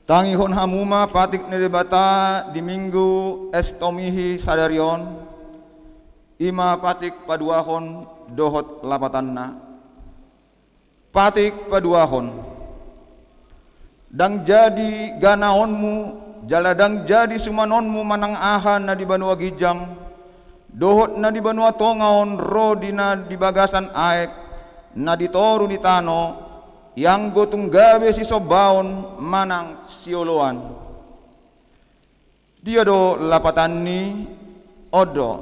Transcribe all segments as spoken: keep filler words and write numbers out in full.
Tangihon hamu ma patik ni Debata di Minggu Estomihi sadari on, i ma patik paduahon dohot lapatanna. Patik paduahon. Ndang jadi ganaonmu, jala ndang jadi sumanonmu manang aha na di banua ginjang, dohot na di banua tonga on ro di na di bagasan aek, na di toru ni tano, ianggo tung gabe sisombaon manang sioloan. Dia do lapatanni? On do.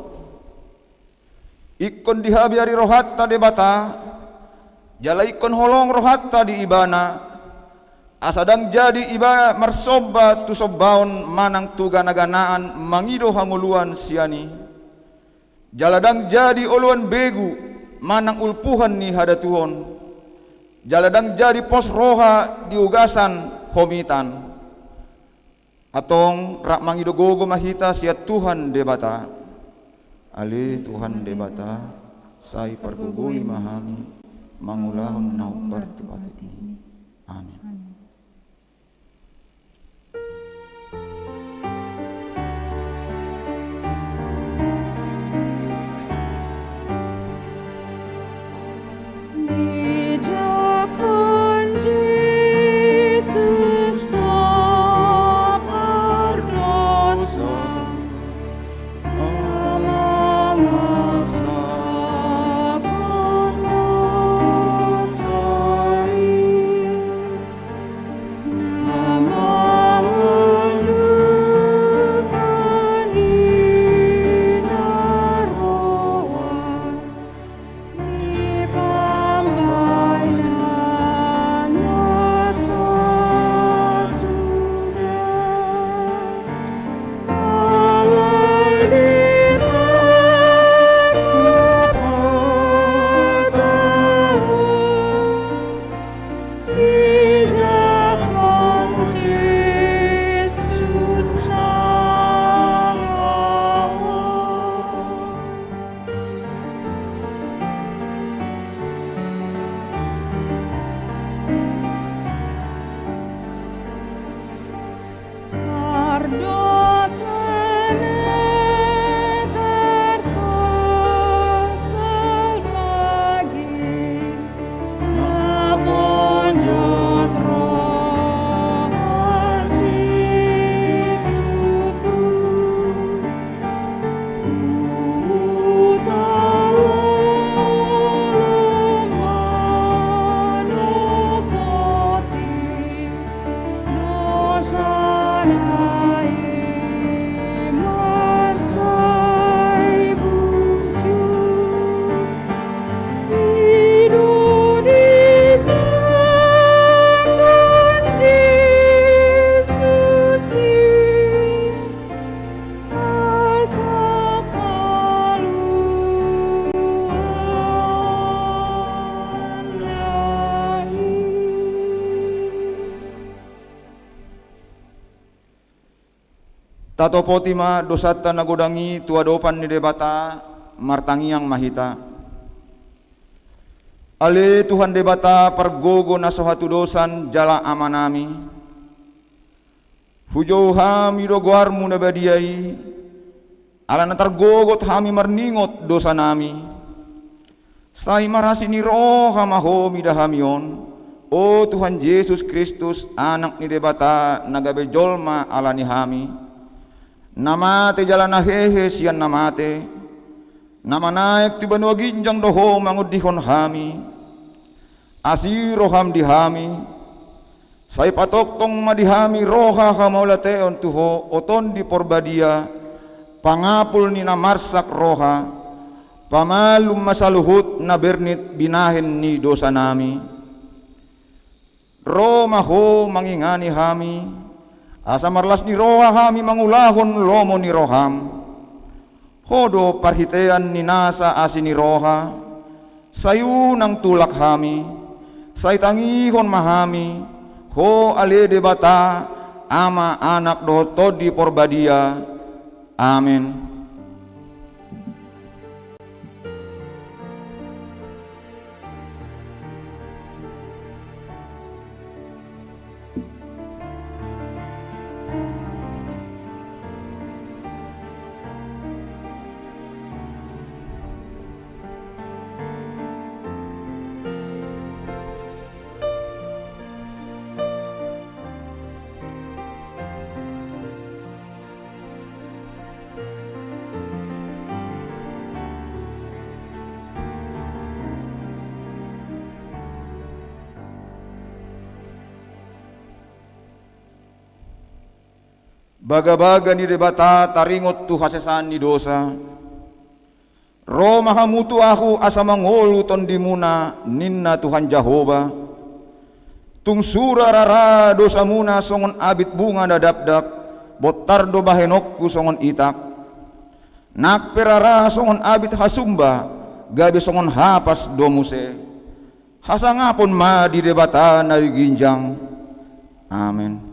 Ingkon dihabiari rohanta Debata, jala ingkon holong rohanta di Ibana, asa ndang jadi Ibana marsomba tu sombaon manang tu ganaganaan mangido hangoluan sian i. Jala ndang jadi oloan begu manang ulpuhan ni hadatuhon. Jala ndang jadi pos roha di ugasan homitan. Antong rap mangido gogo ma hita sian Tuhan Debata. Ale Tuhan Debata, sai pargogoi ma hami mangulahon na hombar tu patikmi. Amin. Tatopoti ma dosanta na godang i tu adopan ni Debata, martangiang ma hita. Ale Tuhan Debata, pargogo na so hatudosan jala Amanami, hujou hami do goarmu na badia i, ala na targogot hami marningot dosanami. Sai marasi ni roha ma Ho mida hami on, o Tuhan Jesus Kristus, Anak ni Debata, na gabe jolma ala ni hami, na mate jala na hehe sian na mate, na manaek tu banua ginjang do Ho mangondihon hami. Asi roham di hami, sai patongtong ma di hami roha hamauliateon tu Ho, o Tondi Porbadia, pangapul ni na marsak roha, pamalum ma saluhut na bernit binahen ni dosanami. Ro ma Ho mangingani hami, asa marlas ni roha hami mangulahon lomo ni roham. Ho do parhitean ni nasa asi ni roha, sai unang tulak hami, sai tangihon ma hami, Ho ale Debata, Ama, Anak dohot Tondi Porbadia. Amen. Bagabaga ni Debata taringot tu hasesaan ni dosa. Ro ma hamu tu ahu asa mangolu tondimuna, ninna Tuhan Jahowa. Tung sura rara dosamuna songon abit bunga na dakdak, bontar do bahenonku songon itak. Nang pe rara songon abit hasumba, gabe songon hapas do muse. Hasangapon ma di Debata na ginjang. Amen.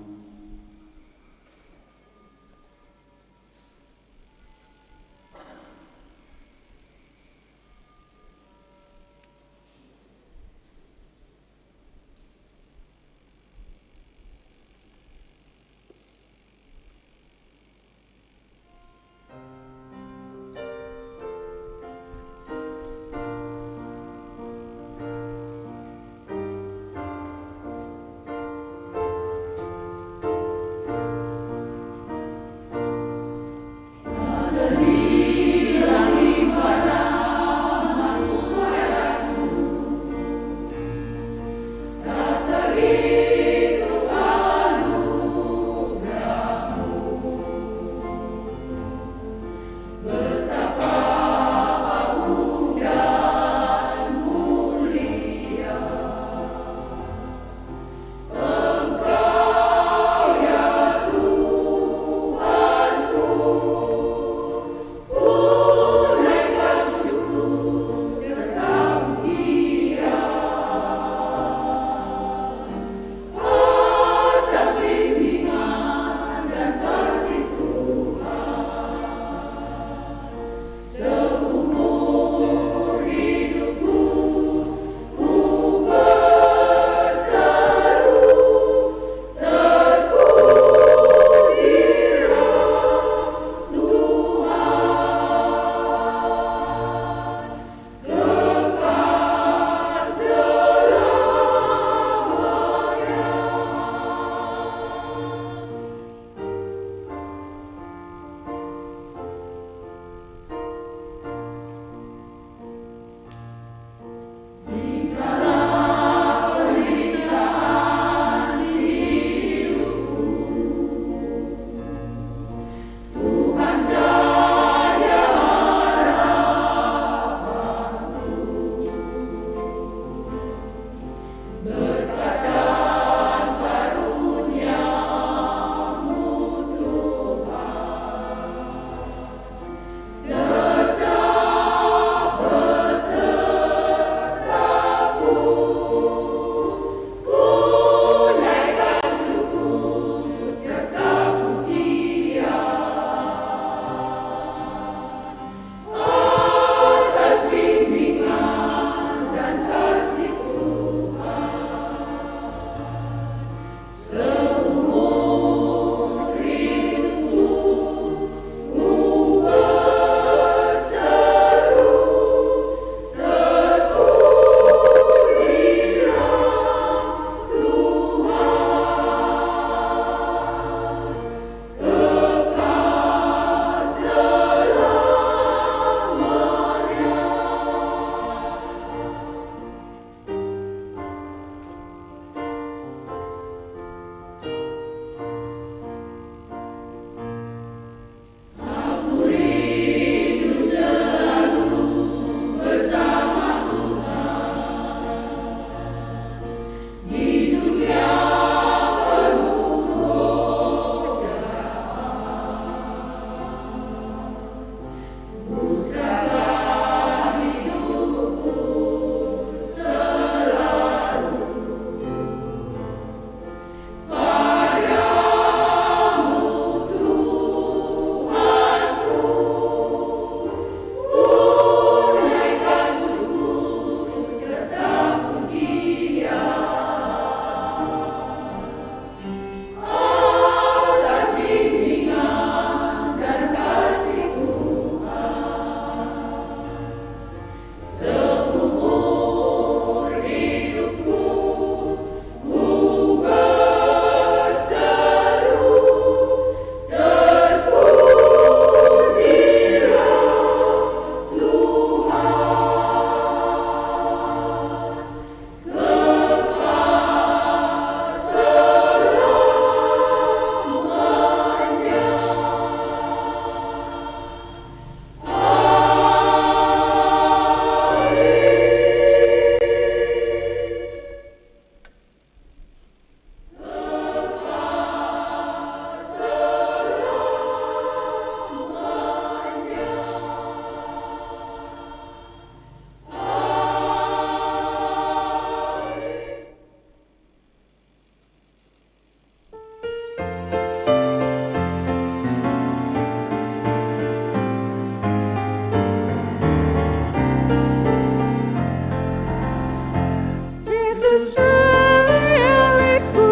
Alealeku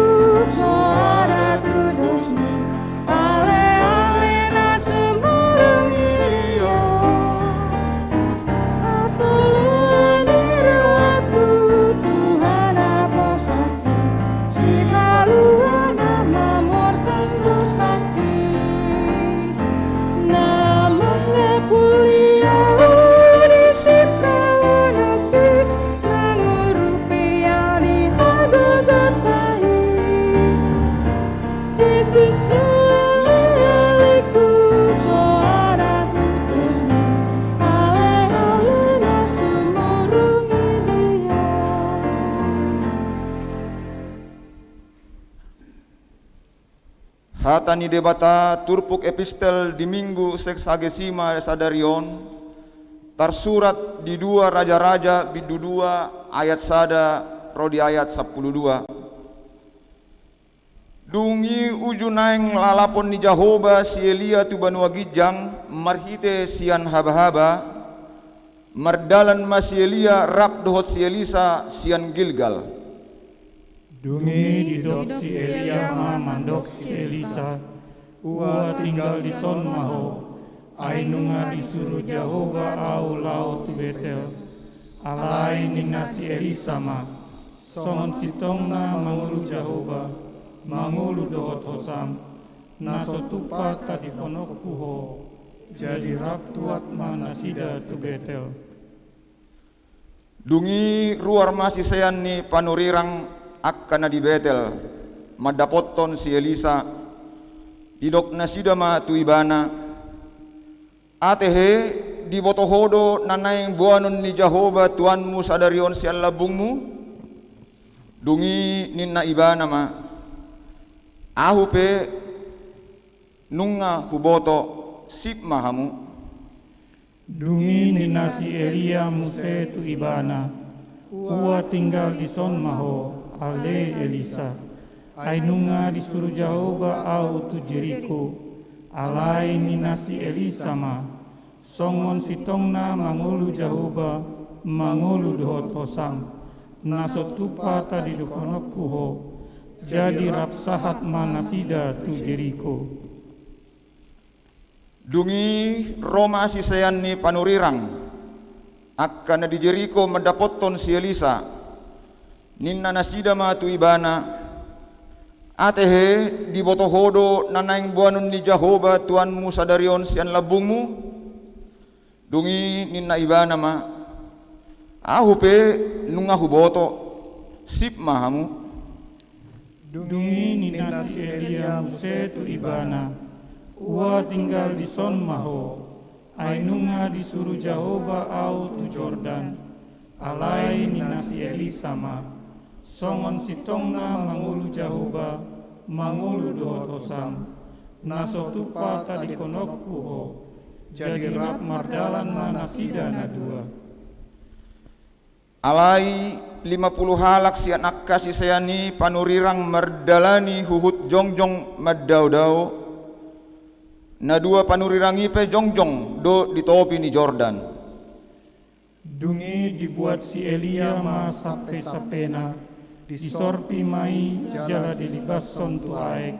so ada tudosni, aleale na sumurung i di on. Hasoloan ni rohangku Tuhan na porsaki, sihaluan na mamorsan dosangki. Na mangapuli ahu di sikawanonki, mangurupi ahu di hagogotta i. Jesus Tuhan, alealeku so ada tudosni, aleale na sumurung i di on. Hata ni Debata turpuk epistel di Minggu Sexagesima sadari on, tarsurat di dua Raja-raja bindu dua ayat sada ro di ayat sampulu dua. Dung i uju naeng lalapon ni Jahowa si Elia tu banua ginjang marhite sian habahaba, mardalan ma si Elia rap dohot si Elisa sian Gilgal. Dung i didok si Elia ma mandok si Elisa: Ua tinggal dison ma ho, ai nunga disuru Jahowa ahu laho tu Betel. Alai ninna si Elisa ma: Songon sintongna mangolu Jahowa, mangolu dohot hosam, na so tupa tadingkononku ho. Jadi rap tuat ma nasida tu Betel. Dung i ruar ma sisean ni panurirang angka na di Betel mandapothon si Elisa. Didok nasida ma tu ibana: Ate he, diboto ho do na naeng boanon ni Jahowa Tuhanmu sadari on sian lambungmu? Dung i ninna ibana ma: Ahu pe nunga huboto, sip ma hamu. Dung i ninna si Elia muse tu ibana: Ua tinggal dison ma ho, ale Elisa. Ai nunga disuru Jahowa ahu tu Jeriko. Alai ninna si Elisa ma: Songon sintongna mangolu Jahowa, mangolu dohot hosam, na so tupa tadingkononku ho. Jadi rap sahat ma nasida tu Jeriko. Dung i ro ma sisean ni panurirang angka na di Jeriko mandapothon si Elisa. Ninna nasida ma tu ibana: Ate he, diboto ho do na naeng boanon ni Jahowa Tuhanmu sadari on sian lambungmu? Dung i ninna ibana ma: Ahu pe nunga huboto, sip ma hamu. Dung i ninna si Elia muse tu ibana: Ua tinggal dison ma ho, ai nunga disuru Jahowa ahu tu Jordan. Alai ninna si Elisa ma: Songon sintongna mangolu Jahowa, mangolu dohot hosam, na so tupa tadingkononku ho. Jadi rap mardalan ma nasida na dua. Alai lima pulu halak sian angka sisean ni panurirang mardalani huhut jongjong mandaodao. Na dua panurirang i pe jongjong do di topi ni Jordan. Dung i dibuat si Elia ma sampesampena, disorpi ma i jala dilibashon tu aek.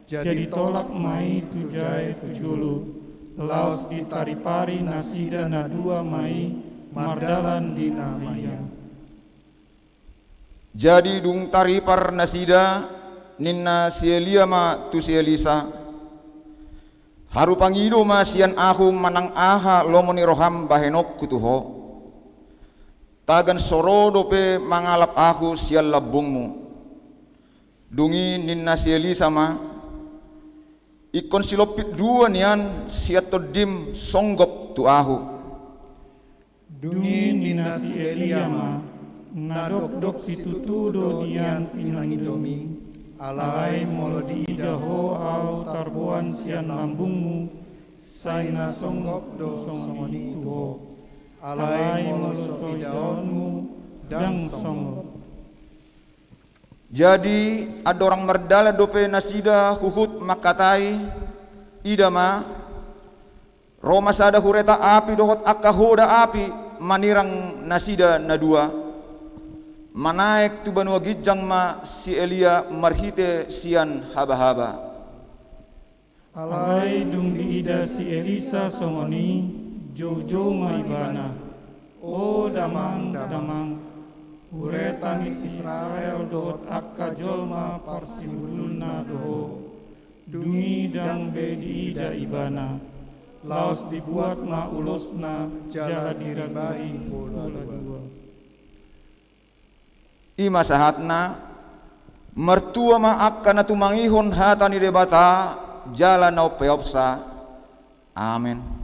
Jadi tolap ma i tu jae tu julu, laos ditaripari nasida na dua ma i mardalan di na maia. Jadi dung taripar nasida, ninna si Elia ma tu si Elisa: Haru pangido ma sian ahu manang aha lomo ni roham bahenonku tu ho. Tagan so ro dope mangalap ahu sian lambungmu. Dung i ninna si Elisa ma: Ingkon silompit dua nian sian tondim songgop tu ahu. Dung i ninna si Elia ma: Na dokdok situtu do nian pinangidom i. Alai molo diida ho ahu tarboan sian lambungmu, sai na songgop do songon i tu ho. Alai molo so idaonmu, ndang songgop. Jadi andorang mardalan dope nasida huhut mangkatai, ida ma, ro ma sada hureta api dohot angka hoda api manirang nasida na dua. Manaek tu banua ginjang ma si Elia marhite sian habahaba. Alai dung diida si Elisa songon i, joujou ma ibana: O damang, damang, hure tangis Israel dohot angka jolma parsihululna do ho. Dung i ndang be diida ibana, laos dibuat ma ulosna jala dirambahi pola dua. I ma sahatna. Martua ma angka na tumangihon hata ni Debata jala na umpeopsa. Amen.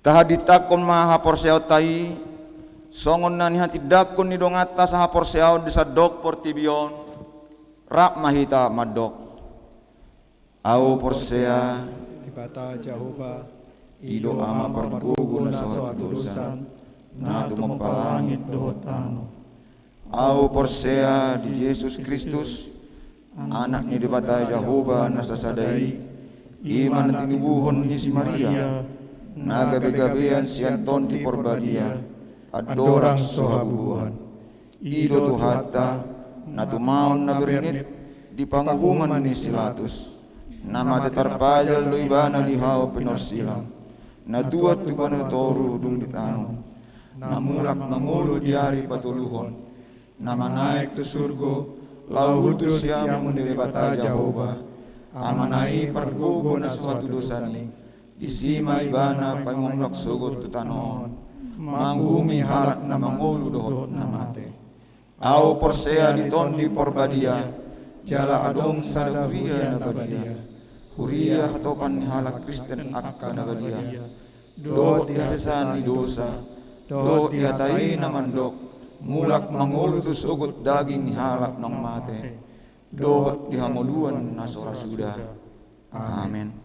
Tahadintanghon ma haporseaonta i, songon na nihatindangkon ni donganta sahaporseaon di sandok portibi on. Rap ma hita mandok. Ahu porsea Debata Jahowa, i do Ama pargogo na so hatudosan, na tumompa langit dohot tano. Ahu porsea di Jesus Kristus, Anak ni Debata Jahowa na sasada i, i ma na tinubuhon ni si Maria, na gabegabean sian Tondi Porbadia, andorang so habubuhan. I do Tuhanta, na tumaon na bernit di panguhuman ni si Latus. Na mate tarpajal do ibana di hau pinorsilang. Na tuat tu banua toru dung ditanom. Na mulak mangolu di ari patoluhon. Na manaek tu surgo, laho huhut do siamun ni Debata Jahowa, Amana i pargogo na so hatudosan i. Disi ma ibana paimulak sogot tu tano on, manguhumi halak na mangolu dohot na mate. Ahu porsea di Tondi Porbadia, jala adong sada huria na badia, huria hatopan ni halak Kristen angka na badia, dohot di hasesaan ni dosa, dohot di hata i na mandok, mulak mangolu do sogot daging ni halak naung mate, dohot di hangoluan na so ra suda. Amen.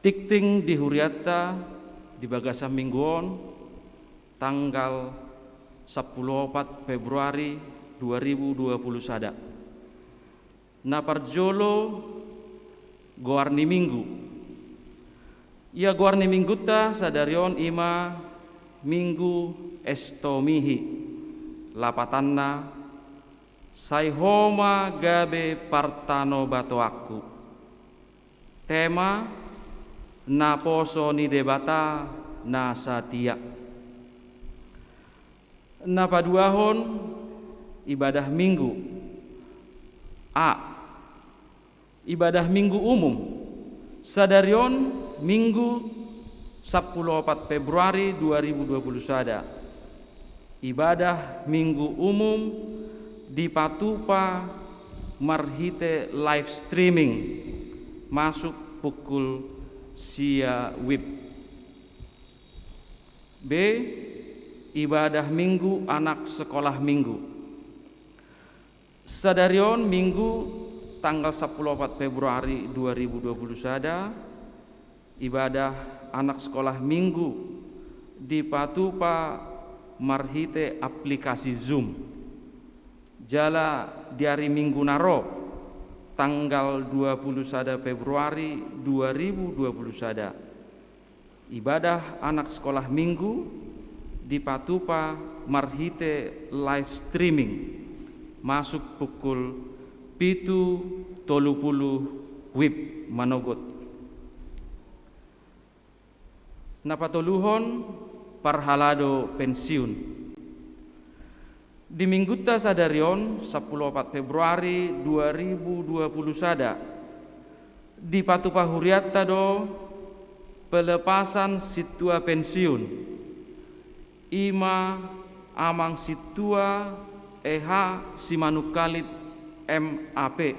Tingting di hurianta di bagasan minggu on, tanggal sampulu opat Februari dua ribu dua pulu sada. Na parjolo, goar ni minggu. Ia goar ni minggunta sadari on i ma Minggu Estomihi, lapatanna: Sai Ho ma gabe partanobatoanku. Tema: Naposo ni Debata na satia. Na paduahon, ibadah Minggu. A. Ibadah Minggu umum. Sadari on Minggu sampulu opat Februari dua ribu dua pulu sada. Ibadah Minggu umum dipatupa marhite live streaming, masuk pukul sia wib. B. Ibadah Minggu anak sekolah Minggu. Sadari on Minggu, tanggal sampulu opat Februari dua ribu dua pulu sada, ibadah anak sekolah Minggu dipatupa marhite aplikasi Zoom. Jala di ari Minggu na ro, tanggal dua pulu sada Februari dua ribu dua pulu sada, ibadah anak sekolah Minggu dipatupa marhite live streaming, masuk pukul pitu tolu pulu wib manogot. Na patoluhon, parhalado pensiun. Di minggunta sadari on, sampulu opat Februari dua ribu dua pulu sada, dipatupa hurianta do pelepasan sintua pensiun, i ma Amang Sintua E H Simanungkalit, M A P,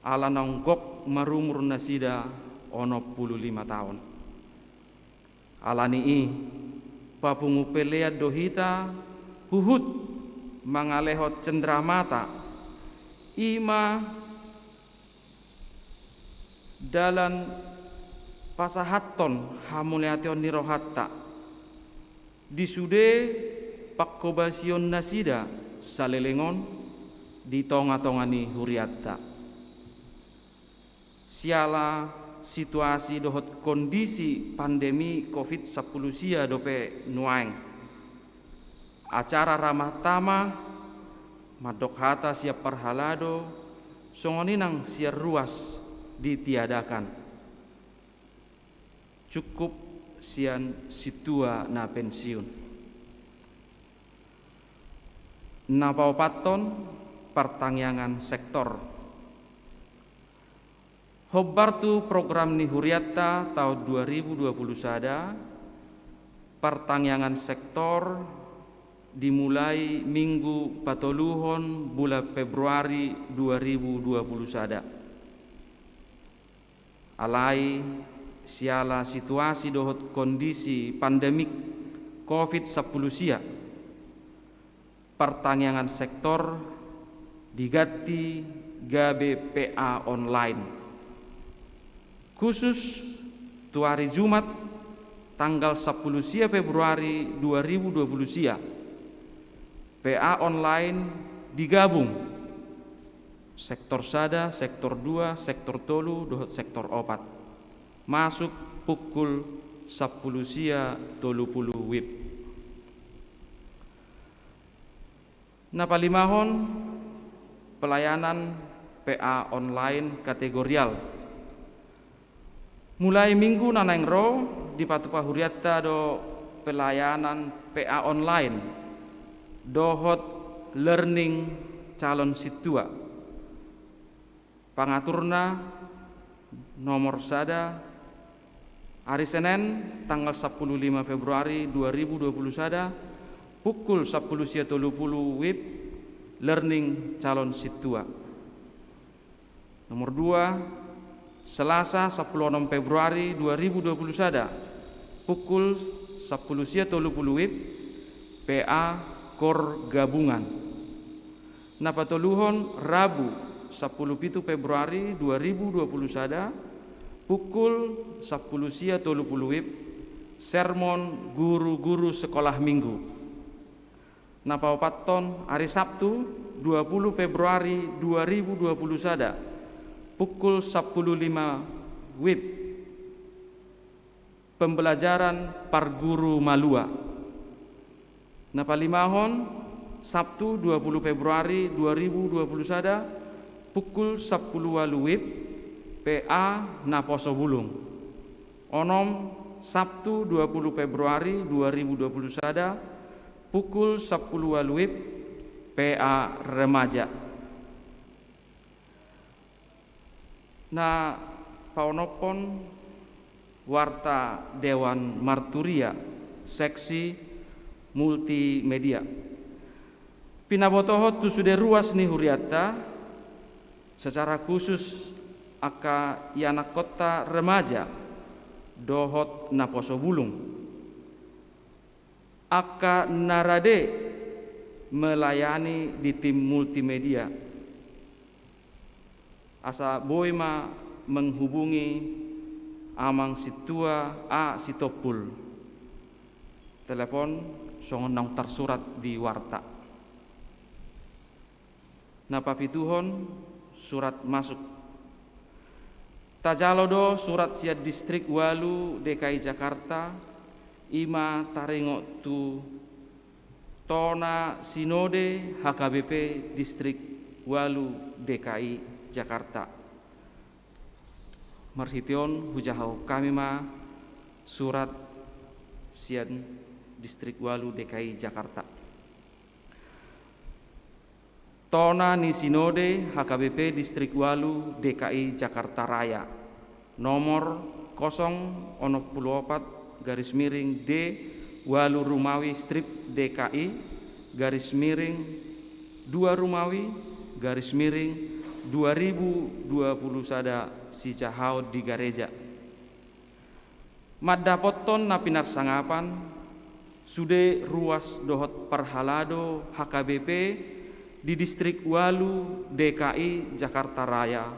ala naung gok marumur nasida onom pulu lima taon. Ala ni i, papungu pelean do hita huhut mangalehon cendramata, i ma dalan pasahathon hamauliateon ni rohanta di sude panghobasion nasida saleleng on di tonga-tonga ni hurianta. Siala situasi dohot kondisi pandemi covid sampulu sia dope nuaeng, acara ramah tamah mandok hata sian parhalado songon i nang sian ruas ditiadakan. Cukup sian sintua na pensiun. Na paopathon, partangiangan sektor. Hombar tu program ni hurianta taon dua ribu dua pulu sada, partangiangan sektor dimulai minggu patoluhon bulan Februari dua ribu dua pulu sada. Alai siala situasi dohot kondisi pandemik covid sampulu sia, partangiangan sektor diganti gabe P A online. Khusus tu ari Jumat tanggal sampulu sia Februari dua ribu dua pulu sia, P A online digabung, sektor sada, sektor dua, sektor tolu dohot sektor opat, masuk pukul sampulu sia tolu pulu wib. Na palimahon, pelayanan P A online kategorial. Mulai minggu na naeng ro, dipatupa hurianta do pelayanan P A online dohot learning calon sintua. Pangaturna nomor sada, ari Senen tanggal sampulu lima Februari dua ribu dua pulu sada, pukul sampulu sia tolu pulu wib, learning calon sintua. Nomor dua, Selasa sampulu onom Februari dua ribu dua pulu sada, pukul sampulu sia tolu pulu wib, P A kor gabungan. Na patoluhon, Rabu sampulu pitu Februari dua ribu dua pulu sada, Pukul sampulu sia tolu pulu WIB, sermon guru-guru sekolah minggu. Na paopathon, ari Sabtu, dua pulu Februari dua ribu dua pulu sada, pukul sampulu lima WIB, pembelajaran parguru malua. Na palimahon, Sabtu dua pulu Februari dua ribu dua pulu sada, pukul sampulu ualu WIB, P A naposo bulung. Onom, Sabtu dua pulu Februari dua ribu dua pulu sada, pukul sampulu ualu WIB, P A remaja. Na paonomhon, warta Dewan Marturia, seksi multimedia. Pinabotohon tu sude ruas ni hurianta, secara khusus angka ianakkonta remaja dohot naposo bulung, angka na rade melayani di tim multimedia, asa boi ma menghubungi Amang Sintua A Sitompul. Telepon songon naung tarsurat di warta. Na papituhon, surat masuk. Tajalo do surat sian Distrik Ualu D K I Jakarta, i ma taringot tu tona Sinode H K B P Distrik Ualu D K I Jakarta. Marhite on hujahahon hami ma surat sian Distrik Ualu D K I Jakarta. Tona ni Sinode H K B P Distrik Ualu D K I Jakarta Raya, nomor kosong onom pulu opat garis miring D ualu Rumawi strip D K I garis miring dua Rumawi garis miring dua ribu dua pulu sada, sijahaon di gareja. Mandapothon na pinarsangapan, sude ruas dohot parhalado H K B P di Distrik Ualu D K I Jakarta Raya,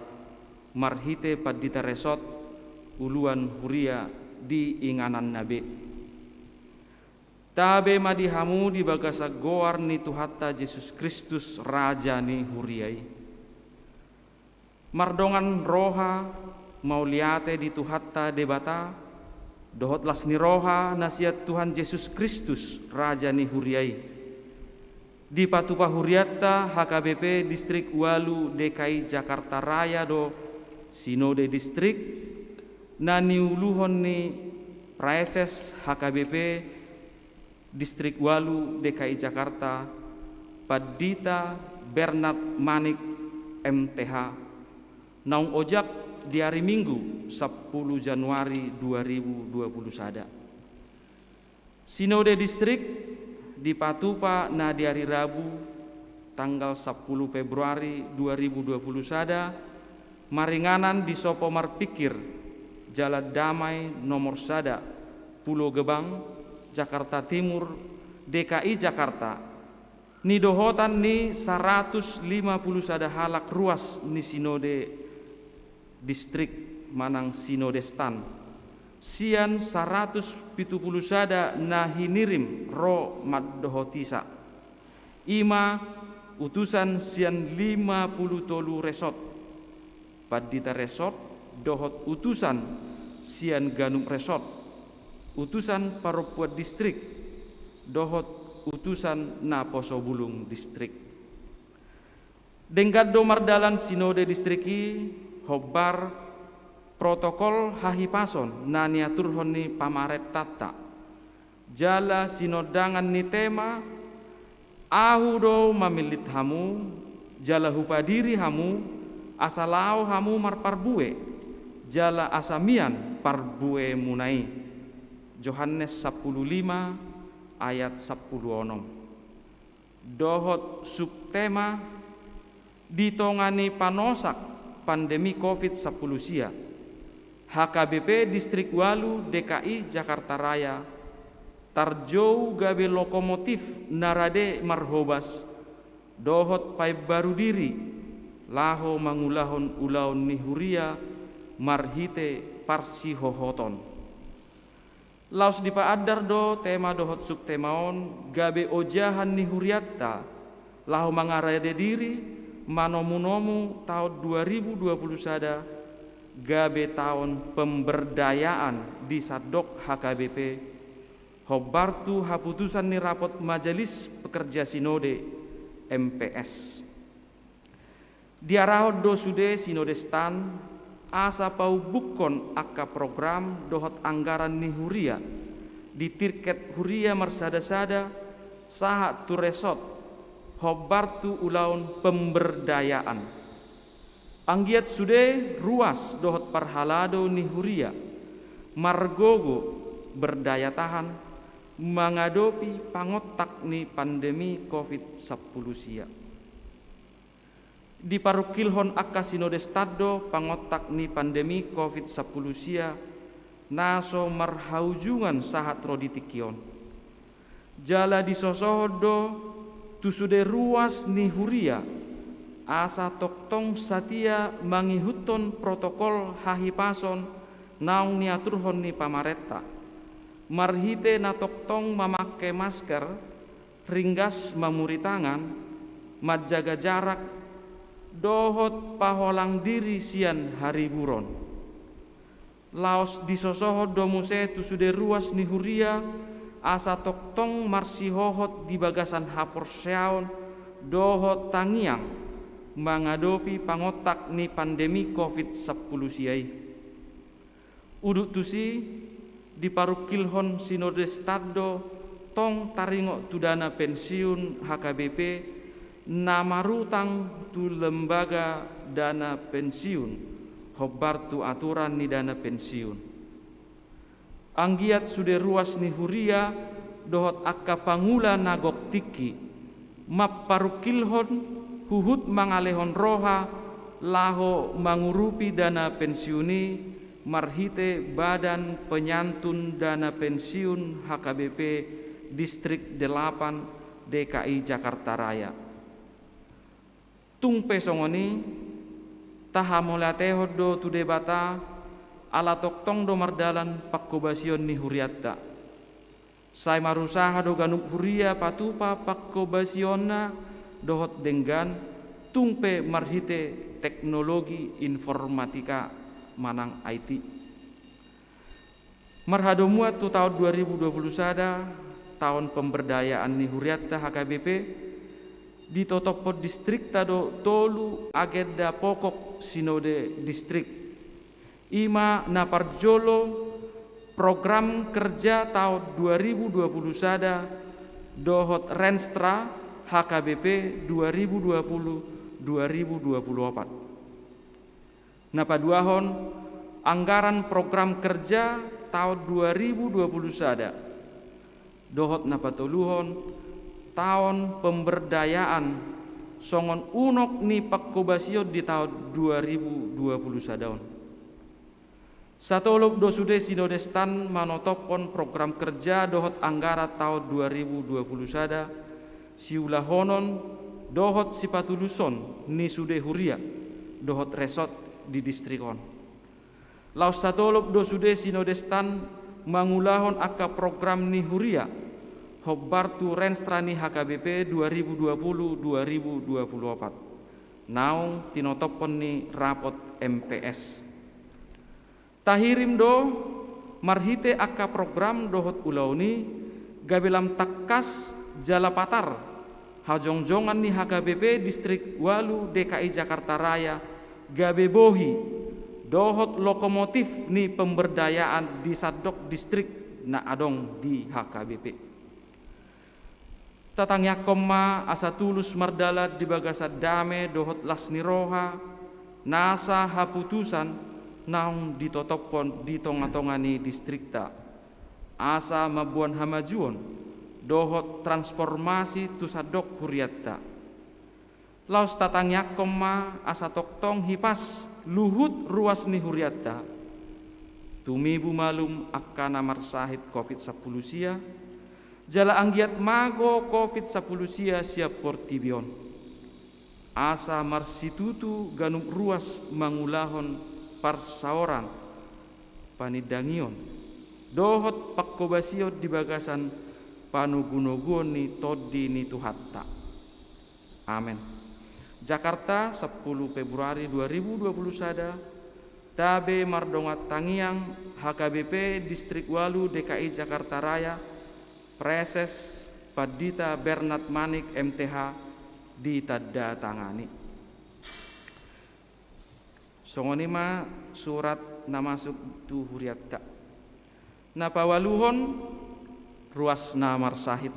marhite pandita resort, uluan huria di ingananna be. Tabe ma di hamu di bagasan goar ni Tuhanta Jesus Kristus, Raja ni huria i. Mardongan roha mauliate di Tuhanta Debata, dohot las ni roha na sian Tuhan Jesus Kristus, Raja ni huria i. Dipatupa hurianta H K B P Distrik Ualu D K I Jakarta Raya do Sinode Distrik, na niuluhon ni Praeses H K B P Distrik Ualu D K I Jakarta, Pandita Bernard Manik, M T H, naung ojak di ari Minggu, sampulu Januari dua ribu dua pulu sada. Sinode Distrik dipatupa na di ari Rabu, tanggal sampulu Februari dua ribu dua pulu sada, maringanan di Sopo Marpingkir, Jalan Damai nomor sada, Pulo Gebang, Jakarta Timur, D K I Jakarta, nidohotan ni saratus lima pulu sada halak ruas ni Sinode Distrik manang Sinode Stan, sian saratus pitu pulu sada na hinirim ro mandohotisa. I ma utusan sian lima pulu tolu resort, pandita resort, dohot utusan sian ganup resort, utusan parompuan distrik, dohot utusan naposo bulung distrik. Denggan do mardalan Sinode Distrik i hombar protokol hahipason na niaturhon ni pamarentanta. Jala sinondangan ni tema, Ahu do mamillit hamu, jala hupadiri hamu, asa laho hamu marparbue, jala asa mian parbuemuna i. Johannes sampulu lima ayat sampulu onom. Dohot subtema, di tonga ni panosak pandemi covid sampulu sia, H K B P Distrik Ualu D K I Jakarta Raya tarjou gabe lokomotif na rade marhobas dohot paimbaru diri laho mangulahon ulaon ni huria marhite parsihohoton. Laos dipaandar do tema dohot subtema on gabe ojahan ni hurianta laho mangarade diri manomunomu taon dua ribu dua puluh sada gabe taon pemberdayaan di sandok H K B P, hombar tu haputusan ni rapot Majelis Pekerja Sinode, M P S. Diarahon do sude sinodestan asa paumbukkon angka program dohot anggaran ni huria di tingkat huria marsadasada sahat tu resort, hombar tu ulaon pemberdayaan. Anggiat sude ruas dohot parhalado ni huria margogo berdaya tahan mangadopi pangontak ni pandemi covid sampulu sia. Diparungkilhon angka sinodestan do pangontak ni pandemi covid sampulu sia na so marhaujungan sahat ro di tingki on. Jala disosohon do tu sude ruas ni huria asa tongtong satia mangihuthon protokol hahipason naung niaturhon ni pamarenta, marhite na tongtong mamake masker, ringgas mamuri tangan, manjaga jarak, dohot paholang diri sian hariburon. Laos disosohon do muse tu sude ruas ni huria asa tongtong marsihohot di bagasan haporseaon dohot tangiang mangadopi pangontak ni pandemi covid sampulu sia i. Udut tusi, diparungkilhon sinodestan do tong taringot tu dana pensiun H K B P na marutang tu lembaga dana pensiun, hombar tu aturan ni dana pensiun. Anggiat sude ruas ni huria dohot angka pangula na gok tingki mamparungkilhon huhut mangalehon roha laho mangurupi dana pensiun i marhite Badan Penyantun Dana Pensiun H K B P Distrik Delapan D K I Jakarta Raya. Tung pe songon i, tahamauliatehon do tu Debata ala tongtong do mardalan pangkobasion ni hurianta. Sai marusaha do ganup huria patupa pangkobasionna dohot denggan, tung pe marhite teknologi informatika manang I T. Marhadomuan tu taon dua ribu dua puluh sada, taon pemberdayaan ni hurianta H K B P, ditotophon distrikta do tolu agenda pokok sinode distrik. I ma na parjolo program kerja taon dua ribu dua puluh sada dohot Renstra H K B P dua ribu dua puluh, dua ribu dua puluh opat. Na paduahon, anggaran program kerja taon dua ribu dua puluh sada. Dohot na patoluhon, taon pemberdayaan songon unok ni pangkobasion di taon dua ribu dua puluh sada on. Satolop do sude sinodestan manotophon program kerja dohot anggaran taon dua ribu dua puluh sada, siulahonon dohot sipatuluson ni sude huria dohot resort di distrik on. Laos satolop do sude sinodestan mangulahon angka program ni huria hombar tu Renstra ni H K B P dua ribu dua puluh, dua ribu dua puluh opat naung tinotophon ni rapot M P S. Tahirim do marhite angka program dohot ulaon i gabe lam tangkas jala patar hajongjongan ni H K B P Distrik Ualu D K I Jakarta Raya gabe bohi dohot lokomotif ni pemberdayaan di sandok distrik na adong di H K B P. Tatangiangkon ma asa tulus mardalan di bagasan dame dohot las ni roha nasa haputusan naung ditotophon di tongatonga ni distrikta, asa mamboan hamajuon dohot transformasi tu sandok hurianta. Laos tatangiangkon ma asa tongtong hipas luhut ruas ni hurianta, tumibu malum angka na marsahit covid sampulu sia, jala anggiat mago covid sampulu sia sian portibi on, asa marsitutu ganup ruas mangulahon parsaoran panindangion dohot pangkobasion di bagasan panogunoguon ni Tondi ni Tuhanta. Amen. Jakarta, sampulu Februari dua ribu dua puluh sada. Tabe mardongan tangiang, H K B P Distrik Walu D K I Jakarta Raya, Praeses Pandita Bernard Manik M T H, ditandatangani. Songon i ma surat na masuk tu hurianta. Na paualuhon, ruas na marsahit.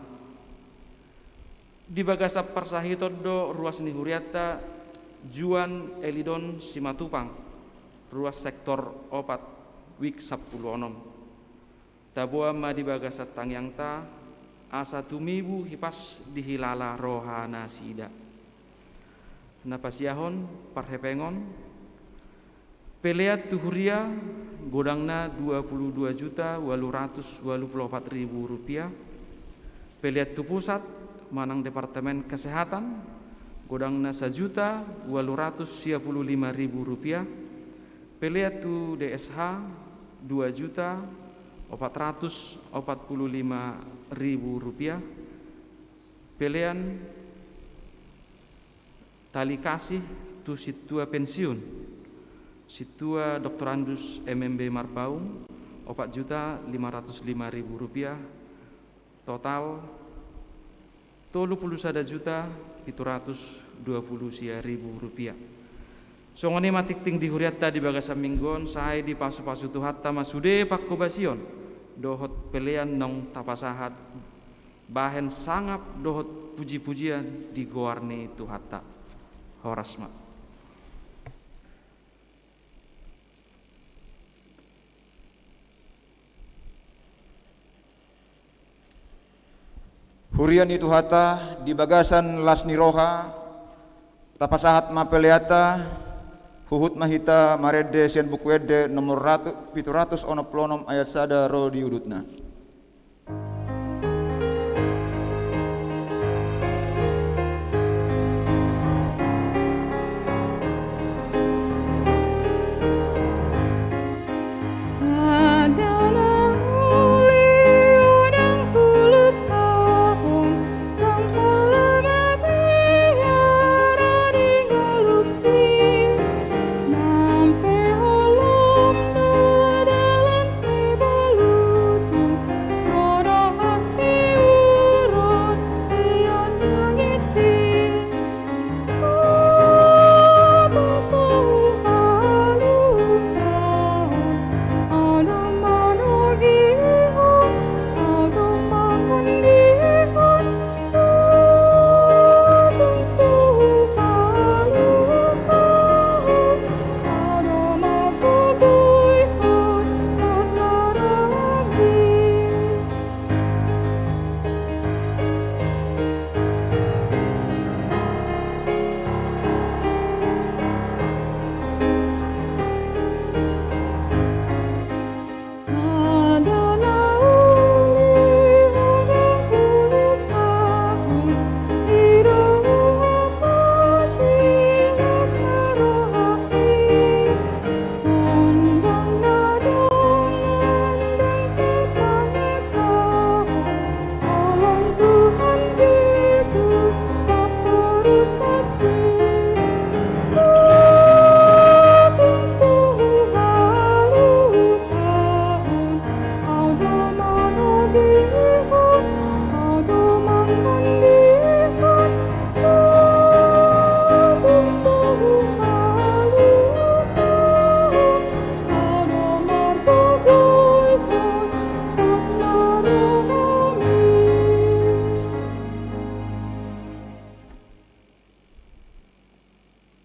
Di bagasan parsahiton do ruas ni hurianta Juan Elidon Simatupang, ruas sektor opat, wik sampulu onom. Taboan ma di bagasan tangiangta, asa tumibu hipas dihilala rohanasida. Na pasiahon parhepengon, pelean tu huria, godangna dua puluh dua juta ualu ratus ualu puluh opat ribu rupiah. Pelean tu pusat manang Departemen Kesehatan, godangna sajuta ualu ratus sia puluh lima ribu rupiah. Pelean tu D S H, dua juta opat ratus opat puluh lima ribu rupiah. Pelean tali kasih tu sintua pensiun, sintua Doktorandus M M B Marpaung, opat juta lima ratus lima ribu rupiah. Total tolu puluh sada juta pitu ratus dua puluh sia ribu rupiah. Songon i ma tingting di hurianta di bagasan minggu on, sai dipasupasu Tuhanta ma sude pangkobasion dohot pelean naung tapasahat bahen sangap dohot pujipujian di goar ni Tuhanta. Horas ma. Huria ni Tuhanta, di bagasan las ni roha, tapasahat ma peleanta, huhut ma hita marende sian Buku Ende nomor ratu, pitu ratus onom pulu onom ayat sada ro di udutna.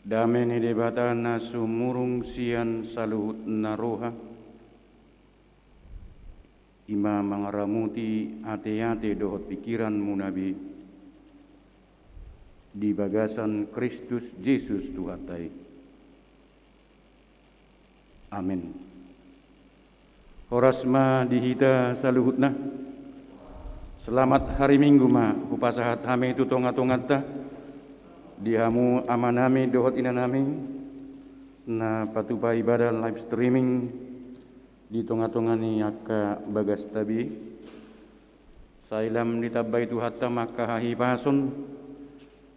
Dame ni Debata na sumurung sian saluhut na roha, i ma mangaramuti ateate dohot pingkiranmuna be di bagasan Kristus Jesus Tuhanta i. Amen. Horas ma di hita saluhutna. Selamat hari Minggu ma hupasahat hami tu tongatonganta, di hamu amanami dohot inanami na patupa ibadah live streaming Di tonga-tonga ni angka bagas tabi, sai lam ditambai Tuhanta ma angka hahipason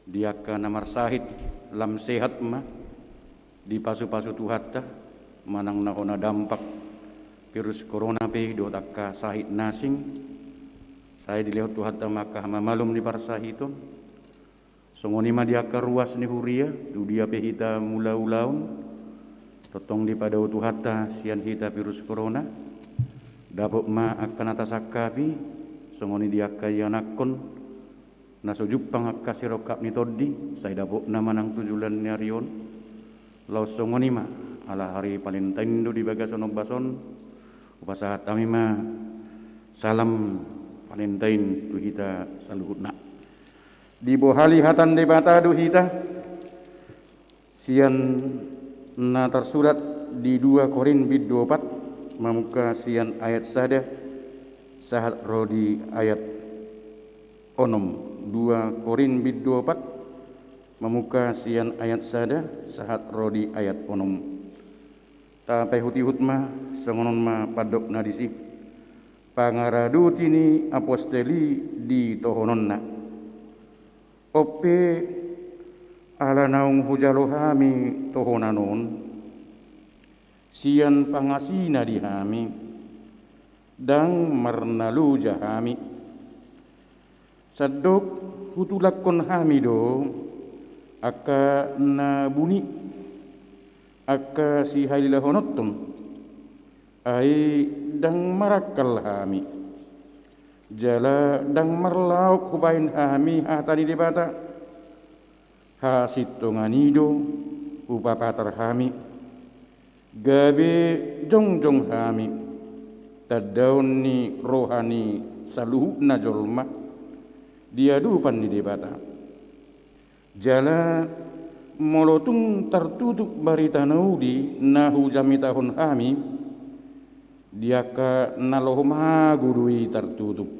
di angka na marsahit, lam sehat ma dipasu-pasu Tuhanta, manang na hona dampak virus corona pe dohot angka sahit na asing, sai dilehon Tuhanta ma angka hamamalum ni parsahiton. Songon i ma di angka ruas ni huria, tu dia pe hita mangula ulaon, tongtong dipadao Tuhanta sian hita virus corona. Dapot ma angka na tasangkapi, songon i di angka ianakhon, na so jumpang angka sirongkap ni tondi, sai dapotna manang tu joloan ni ari on. Laos songon i ma, ala ari Valentine do di bagasan ombas on, hupasahat hami ma salam Valentine tu hita saluhutna. Dibohali hata ni Debata do hita sian na tarsurat di dua Korint bindu opat, mamungka sian ayat sada sahat ro di ayat onom. Dua Korint bindu opat, mamungka sian ayat sada sahat ro di ayat onom. Tapaihut-ihut ma, songon on ma pandok na disi. Pangaradoti ni apostel i di tohononna. On pe, ala naung hujalo hami tohonan on, sian pangasina di hami, ndang marnaloja hami. Sandok hutulakhon hami do angka na buni, angka sihalilahononhon, ai ndang marangkal hami. Jala ndang marlaok hubahen hami hata ni Debata. Hasintongan i do hupapatar hami, gabe jongjong hami tandaon ni roha ni saluhutna jolma di adopan ni Debata. Jala molo tung tartutup barita na uli na hujamitahon hami, di angka na loho mago do i tartutup.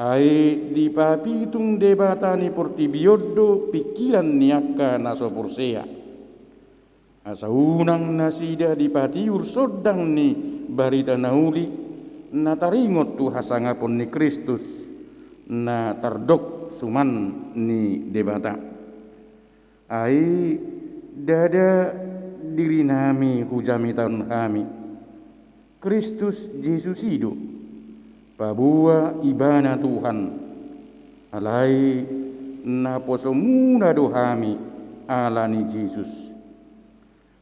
Ai dipapitung Debata ni portibi on do pingkiran ni angka na so porsea, asa unang nasida dipatiur sondang ni barita na uli na taringot tu hasangapon ni Kristus, na tardok suman ni Debata. Ai ndada dirinami hujamitahon hami, Kristus Jesus i do, paboa Ibana Tuhan. Alai naposomuna do hami ala ni Jesus.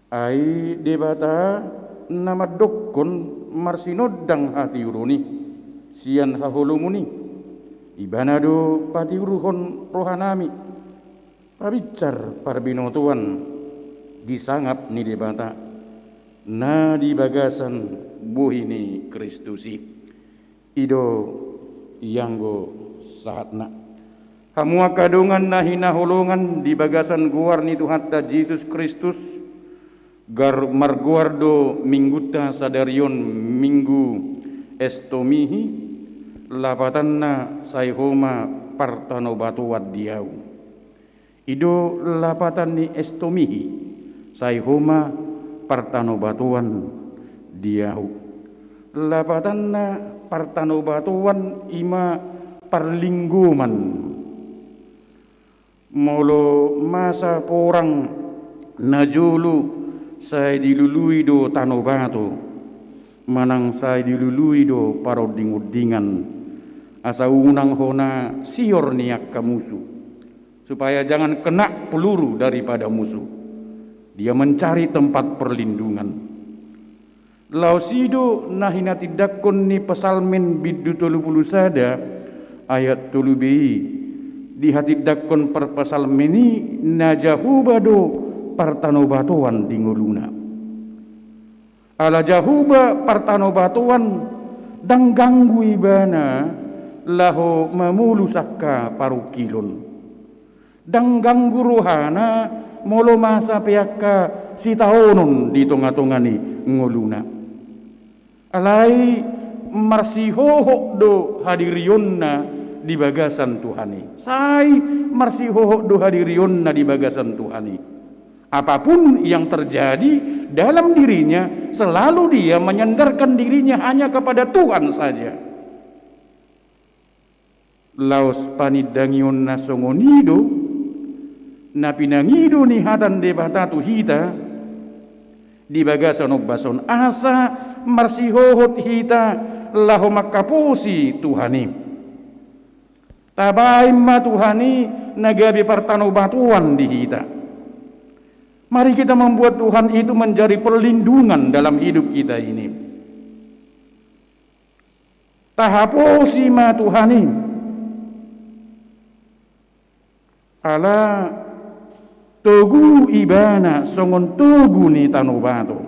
Ai Debata na mandokkon marsinondang hatiuron i sian haholomon i, Ibana do patiurhon rohanami, pabinsar parbinotoan di sangap ni Debata na di bagasan bohi ni Kristus i. I do ianggo sahatna. Hamu angka dongan na hinaholongan di bagasan goar ni Tuhanta Jesus Kristus, gar-, margoar do minggunta sadari on Minggu Estomihi, lapatanna sai ho ma partanobatoan di ahu. I do lapatan ni Estomihi, sai ho ma partanobatoan di ahu. Lapatanna partanobatoan i ma parlinggoman. Molo masa porang na jolo sai dilului do tanobato, manang sai dilului do parondingondingan, asa unang hona sior ni angka musu, supaya jangan kena peluru daripada musuh. Dia mencari tempat perlindungan. Laos i do na hinatindangkon ni Psalmen bindu tolu pulu sada ayat tolu be i, dihatindangkon parpsalmen i na Jahowa do partanobatoan di ngoluna. Ala Jahowa partanobatoan, ndang ganggu Ibana laho mamolus angka parungkilon. Ndang ganggu rohana molo masa pe angka sitaonon di tonga-tonga ni ngoluna. Alai marsihohot do hadirionna di bagasan Tuhan i. Sai marsihohot do hadirionna di bagasan Tuhan i. Apapun yang terjadi dalam dirinya, selalu dia menyandarkan dirinya hanya kepada Tuhan saja. Laos panindangionna songon i do na pinangido ni hata ni Debata tu hita di bagasan ombas on, asa marsihohot hita laho mangkaposi Tuhan i. Tabaen ma Tuhan i na gabe partanobatoan di hita. Mari kita membuat Tuhan itu menjadi perlindungan dalam hidup kita ini. Tahaposi ma Tuhan i. Ala togu Ibana songon togu ni tano bato.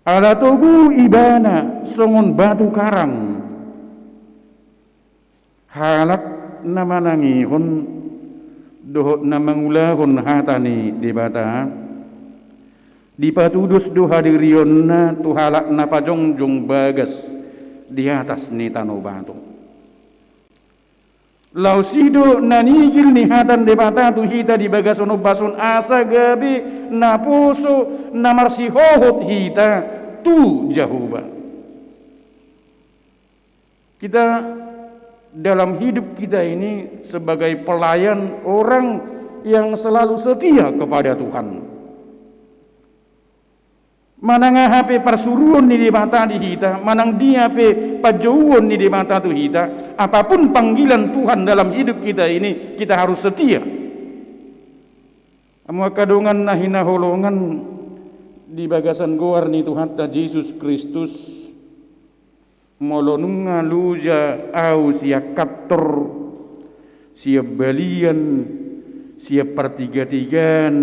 Ala togu Ibana songon batu karang. Halak na manangihon dohot na mangulahon hata ni Debata, dipatudos do hadirionna tu halak na pajongjong bagas di atas ni tano bato. Laos i do na nigil ni hata ni Debata tu hita di bagasan ombas on, asa gabe naposo na marsihohot hita tu Jahowa. Kita dalam hidup kita ini sebagai pelayan, orang yang selalu setia kepada Tuhan. Manang aha pe parsuruon ni Debata di hita, manang dia pe panjouon ni Debata tu hita, apapun panggilan Tuhan dalam hidup kita ini, kita harus setia. Hamu angka dongan na hinaholongan di bagasan goar ni Tuhanta Jesus Kristus, molo nunga loja ahu sian kantor, sian balian, sian partigatigaan,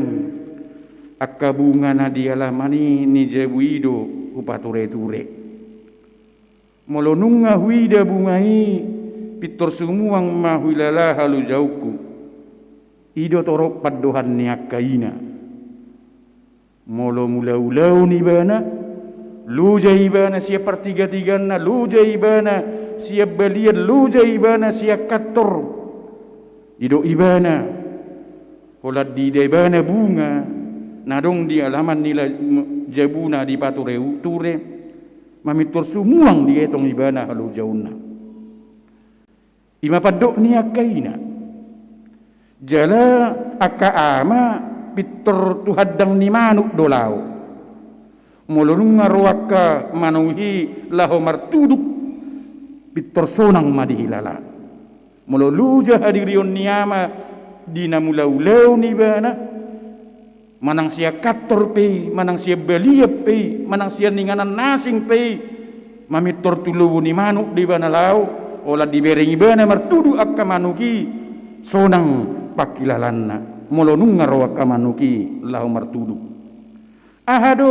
angka bunga na di alaman i ni jabu i do hupatureture. Molo nunga huida bunga i, pintor sumuang ma huhilala halojaonku. I do torop pandohan ni angka ina. Molo mulaulaon ibana, loja ibana sian partigatigaanna, loja ibana sian balian, loja ibana sian kantor. Didok ibana, holan diida ibana bunga na adong di alaman ni la-, m-, jabuna dipatureture, mamintor sumuang dietong ibana halojaonna. I ma pandok ni angka ina. Jala angka ama pintor tu handang ni manuk do laho. Molo nunga ro angka manuk i laho martuduk, pintor sonang ma dihilala. Molo loja hadirion ni ama di na mulaulaon ibana, manang sian kantor pe i, manang sian balian pe i, manang sian inganan na asing pe i, mamintor tu lobo ni manuk do ibana laho, holan dibereng ibana martuduk angka manuk i, sonang panghilalanna molo nunga ro angka manuk i laho martuduk. Aha do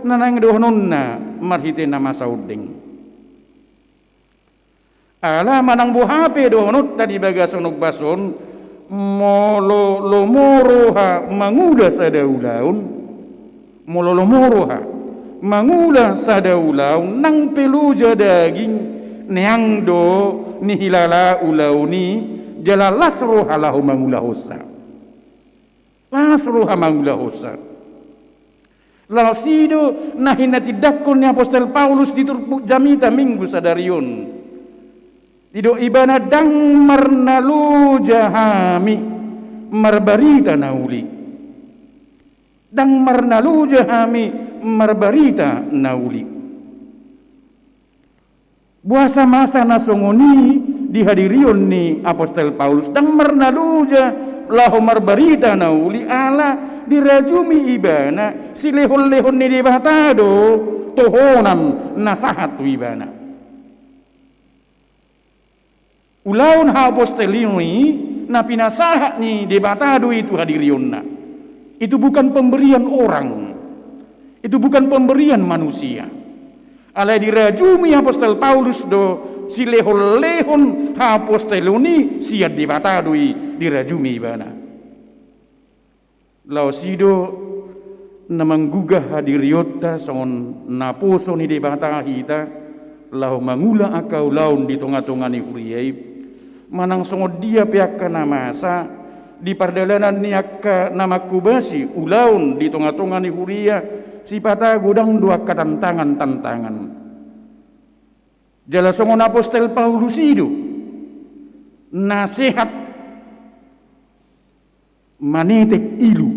na naeng dohononna marhite na masa ondeng? Ala manang boha pe dohononta di bagasan ombas on, molo lomo roha mangula sada ulaon, molo lomo roha mangula sada ulaon, nang pe loja daging, neang do nihilala ulaon i, jala las roha laho mangulahonsa. Las roha mangulahonsa. Laos i do na hinatindangkon ni apostel Paulus di turpuk jamita Minggu sadari on. Didok ibana, ndang marnaloja hami marbarita na uli. Ndang marnaloja hami marbarita na uli. Boasa masa na songon i di hadirion ni apostel Paulus? Ndang marnaloja laho marbarita na uli, ala dirajumi ibana silehonlehon ni Debata do tohonan na sahat tu ibana. Ulaon haapostelonon i na pinasahat ni Debata do i tu hadirionna. Itu bukan pemberian orang. Itu bukan pemberian manusia. Alai dirajumi apostel Paulus do silehonlehon haapostelonon i, sian Debata do i dirajumi ibana. Laos i do na manggugah hadirionta songon naposo ni Debata hita laho mangula angka ulaon di tongatonga ni huria i. Manang songon dia pe angka na masa, di pardalanan ni angka na manghobasi ulaon di tonga-tonga ni huria, sipata godang do angka tantangan-tantangan. Jala songon apostel Paulus i do, na sehat manetek ilu,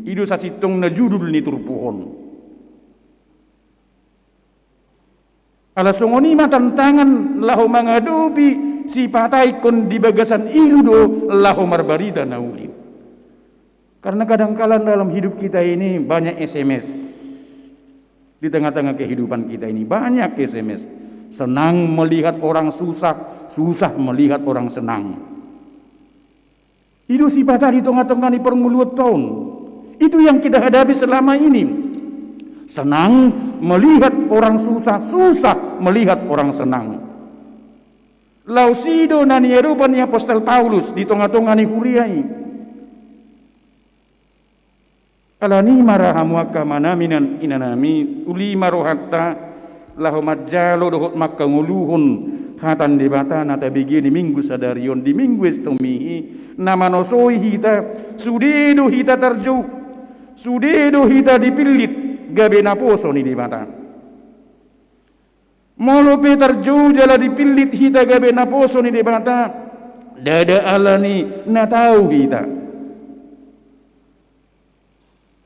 i do sasintongna judul ni turpuk on. Ala songon i ma tantangan laho mangadopi sipata ingkon di bagasan ilu do laho marbarita na uli. Karena kadangkala dalam hidup kita ini banyak S M S. Di tengah-tengah kehidupan kita ini banyak S M S. Senang melihat orang susah, susah melihat orang senang. I do sipata di tengah-tengah ni parngoluonta on. Itu yang kita hadapi selama ini. Senang melihat orang susah, susah melihat orang senang. Laos i do na niadopan ni apostel Paulus di tengah-tengah ni huria i. Alani i ma ra hamu angka amanami nang inanami, uli ma rohanta laho manjalo dohot mangkangoluhon hata ni Debata na tabege di Minggu sadari on, di Minggu Estomihi, na manosoi hita, sude do hita tarjou, sude do hita dipillit gabe naposo ni Debata. Molo pe tarjou jala dipillit hita gabe naposo ni Debata, ndada alani na tau hita.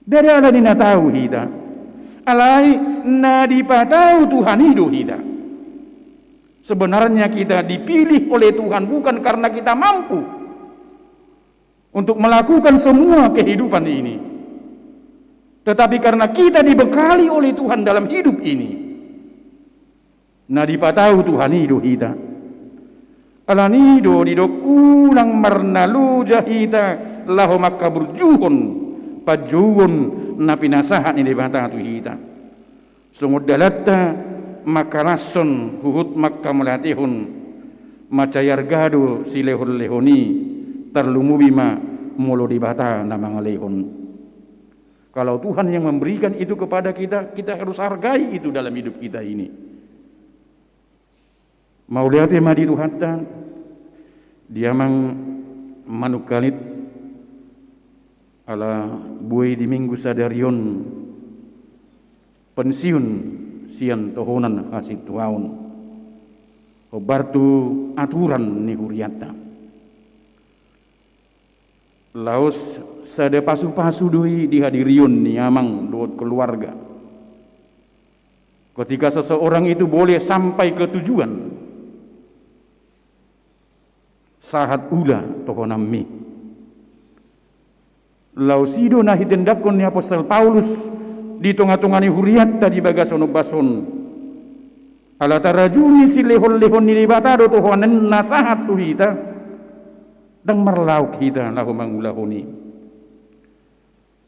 Ndada alani na tau hita. Alai na dipatau Tuhan i do hita. Sebenarnya kita dipilih oleh Tuhan bukan karena kita mampu untuk melakukan semua kehidupan ini. Tetapi karena kita dibekali oleh Tuhan dalam hidup ini, na dipatau Tuhan i do hita. Alani i do didok unang marnaloja hita laho mangkaburjuhon panjouon na pinasahat ni Debata tu hita. Songon dalanta mangkalashon huhut mangkamauliatehon, mansai arga do silehon-lehon i, tarlumobi ma molo Debata na mangalehon. Kalau Tuhan yang memberikan itu kepada kita, kita harus hargai itu dalam hidup kita ini. Mauliate ma di Tuhanta, di Amang Manungkalit, ala boi di Minggu sadari on pensiun sian tohonan hasintuaon, hombar tu aturan ni hurianta. Laos sada pasu-pasu do i di hadirion ni Amang dohot keluarga. Ketika seseorang itu boleh sampai ke tujuan, sahat ula tohonanmi. Laos i do na hitendanghon ni apostel Paulus di tonga-tonga ni hurianta di bagasan ombas on. Ala tarajumi silehon-lehon ni Debata do tohonan na sahat tu hita, ndang marlaok hita laho mangulahon i.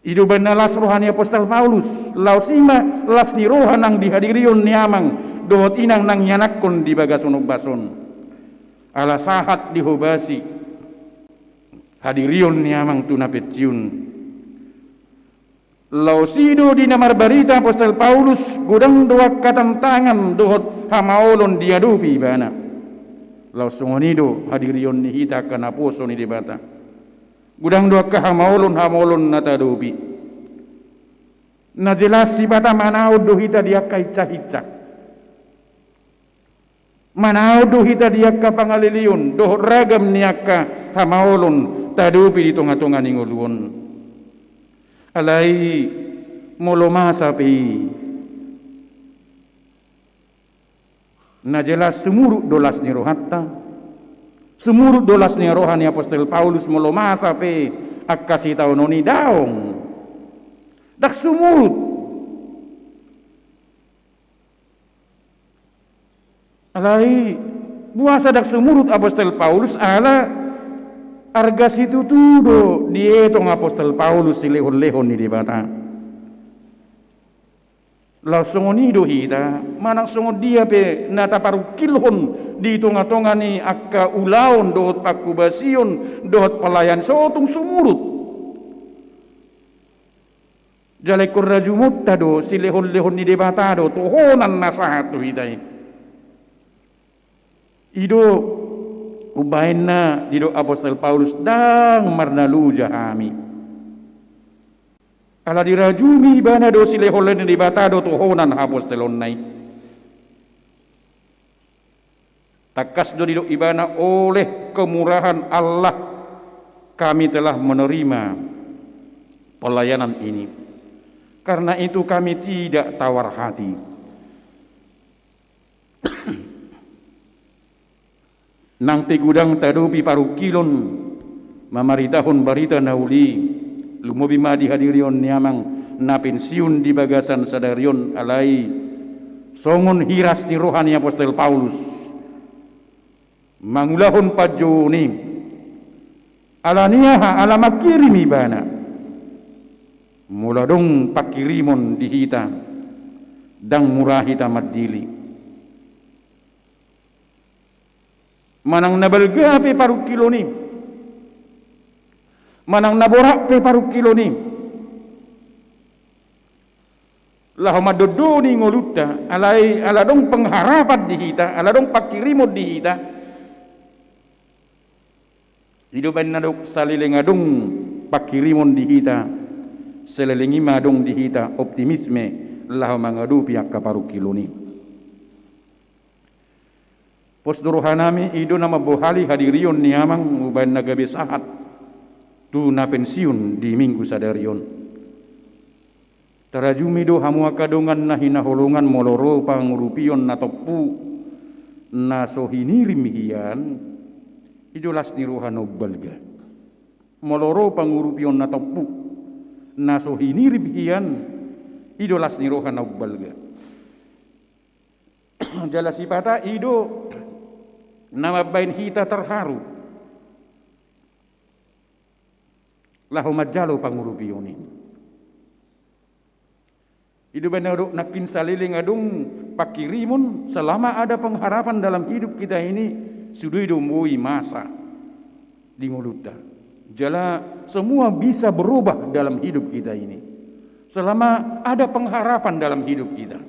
I do umbahen na las roha ni apostel Paulus, laos i ma las ni roha nang di hadirion ni amang dohot inang nang ianakhon di bagasan ombas on. Ala sahat dihobasi hadirion ni amang tu na pensiun. Laos i do di na marbarita apostel Paulus, godang do angka tantangan dohot hamaolon diadopi ibana. Laos songon i do hadirion ni hita angka naposo ni Debata. Godang do angka hamaolon-hamaolon na taadopi. Na jelas sipata manaon do hita di angka hinsa-hinsa. Manaon do hita di angka pangaleleon dohot ragam ni angka hamaolon taadopi di tonga-tonga ni ngolu on. Alai molo masa pe i, na jelas sumurut do las ni rohanta. Sumurut do las ni roha ni apostel Paulus molo masa pe angka sitaonon i? Daong. Ndang sumurut. Alai boasa ndang sumurut apostel Paulus? Ala arga situtu do dietong apostel Paulus silehon-lehon ni Debata. Laos songon i do hita, manang songon dia pe na taparungkilhon di tonga-tonga ni angka ulaon dohot panghobasion dohot pelayanan, so tung sumurut. Jala ingkon rajumonta do silehon-lehon ni Debata do tohonan na sahat tu hita i. I do Umbahen na didok apostel Paulus, ndang marnaloja hami. Ala dirajumi ibana do silehonlehon ni Debata do tohonan hapostelonna i. Tangkas do didok ibana, oleh kemurahan Allah kami telah menerima pelayanan ini. Karena itu kami tidak tawar hati. Nang pe godang tadopi parungkilon mamaritahon barita na uli, lumobi ma di hadirion ni amang na pensiun di bagasan sadari on, alai songon hiras ni roha ni apostel Paulus mangulahon panjouon i. Ala ni aha? Ala mangkirim ibana. Molo adong pangkirimon di hita, ndang mura hita mandele. Manang na balga pe parungkilon i, manang na borat pe parungkilon i, laho mandondoni ngolunta, alai ala adong pengharapan di hita, ala adong pangkirimon di hita. I do umbahen na dok, saleleng adong pangkirimon di hita, saleleng i ma adong di hita optimisme laho mangadopi angka parungkilon i. Pos do rohanami, i do na mambohali hadirion ni amang umbahen na gabe sahat tu na pensiun di minggu sadari on. Tarajumi do hamu angka dongan na hinaholongan, molo ro pangurupion na tompu na so hinirim hian, i do las ni roha na umbalga. Molo ro pangurupion na tompu na so hinirim hian, i do las ni roha na umbalga. Jala sipata i do na mambahen hita terharu laho manjalo pangurupion i. I do umbahen na dok, nangkin saleleng adong pangkirimon, selama ada pengharapan dalam hidup kita ini, sude do boi masa di ngolunta. Jala semua bisa berubah dalam hidup kita ini, selama ada pengharapan dalam hidup kita.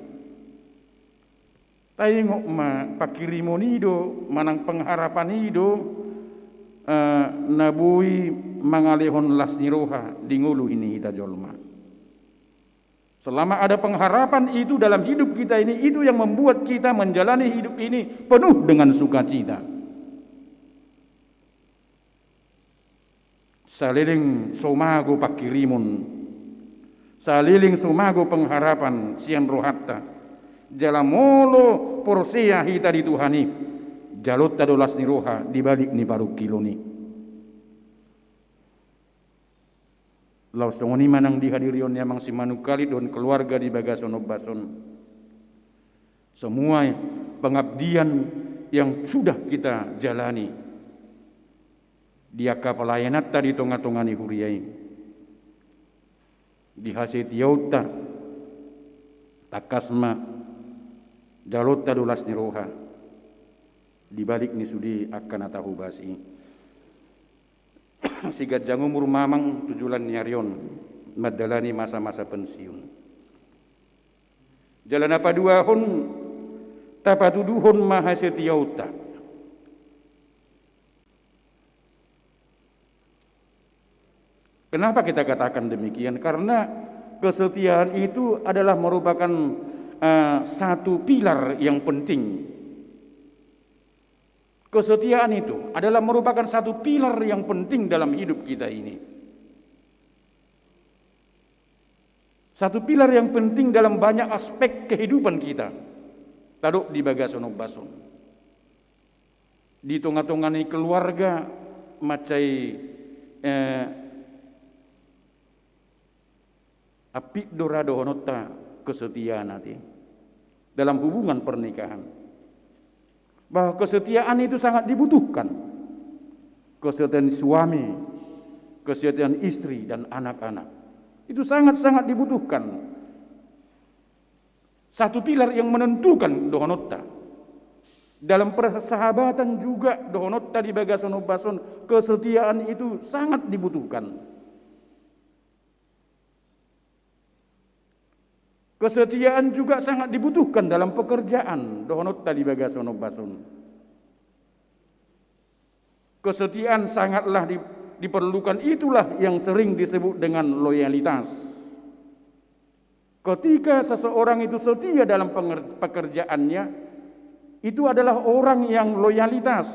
Taingot ma, pangkirimon i do manang pengharapan i do, eh, na boi mangalehon las ni roha di ngolu ni hita jolma. Selama ada pengharapan itu dalam hidup kita ini, itu yang membuat kita menjalani hidup ini penuh dengan sukacita. Saleleng so mago pangkirimon, saleleng so mago pengharapan sian rohanta, jala molo porsea hita di Tuhan i, jalonta do las ni roha di balik ni parungkilon i. Laos songon i ma nang di hadirion ni amang Simanungkalit dohot keluarga di bagasan ombas on. Semua pengabdian yang sudah kita jalani di angka pelayananta di tonga-tonga ni huria i, di hasetiaonta, tangkas ma jalonta do las ni roha di balik ni sude angka na tahobas i. Siganjang umur ma amang tu joloan ni ari on mandalani masa-masa pensiun. Jala na paduahon, tapatuduhon ma hasetiaonta. Kenapa kita katakan demikian? Karena kesetiaan itu adalah merupakan, eh, satu pilar yang penting. Kesetiaan itu adalah merupakan satu pilar yang penting dalam hidup kita ini. Satu pilar yang penting dalam banyak aspek kehidupan kita. Tadok di bagasan ombas on. Di tonga-tonga ni keluarga mansai, eh, ampit do ra dohononta kesetiaan ate dalam hubungan pernikahan. Bahwa kesetiaan itu sangat dibutuhkan. Kesetiaan suami, kesetiaan istri dan anak-anak. Itu sangat-sangat dibutuhkan. Satu pilar yang menentukan dohononta. Dalam persahabatan juga dohononta di bagasan ombas on, kesetiaan itu sangat dibutuhkan. Kesetiaan juga sangat dibutuhkan dalam pekerjaan dohononta di bagasan ombas on. Kesetiaan sangatlah di-, diperlukan, itulah yang sering disebut dengan loyalitas. Ketika seseorang itu setia dalam penger-, pekerjaannya, itu adalah orang yang loyalitas.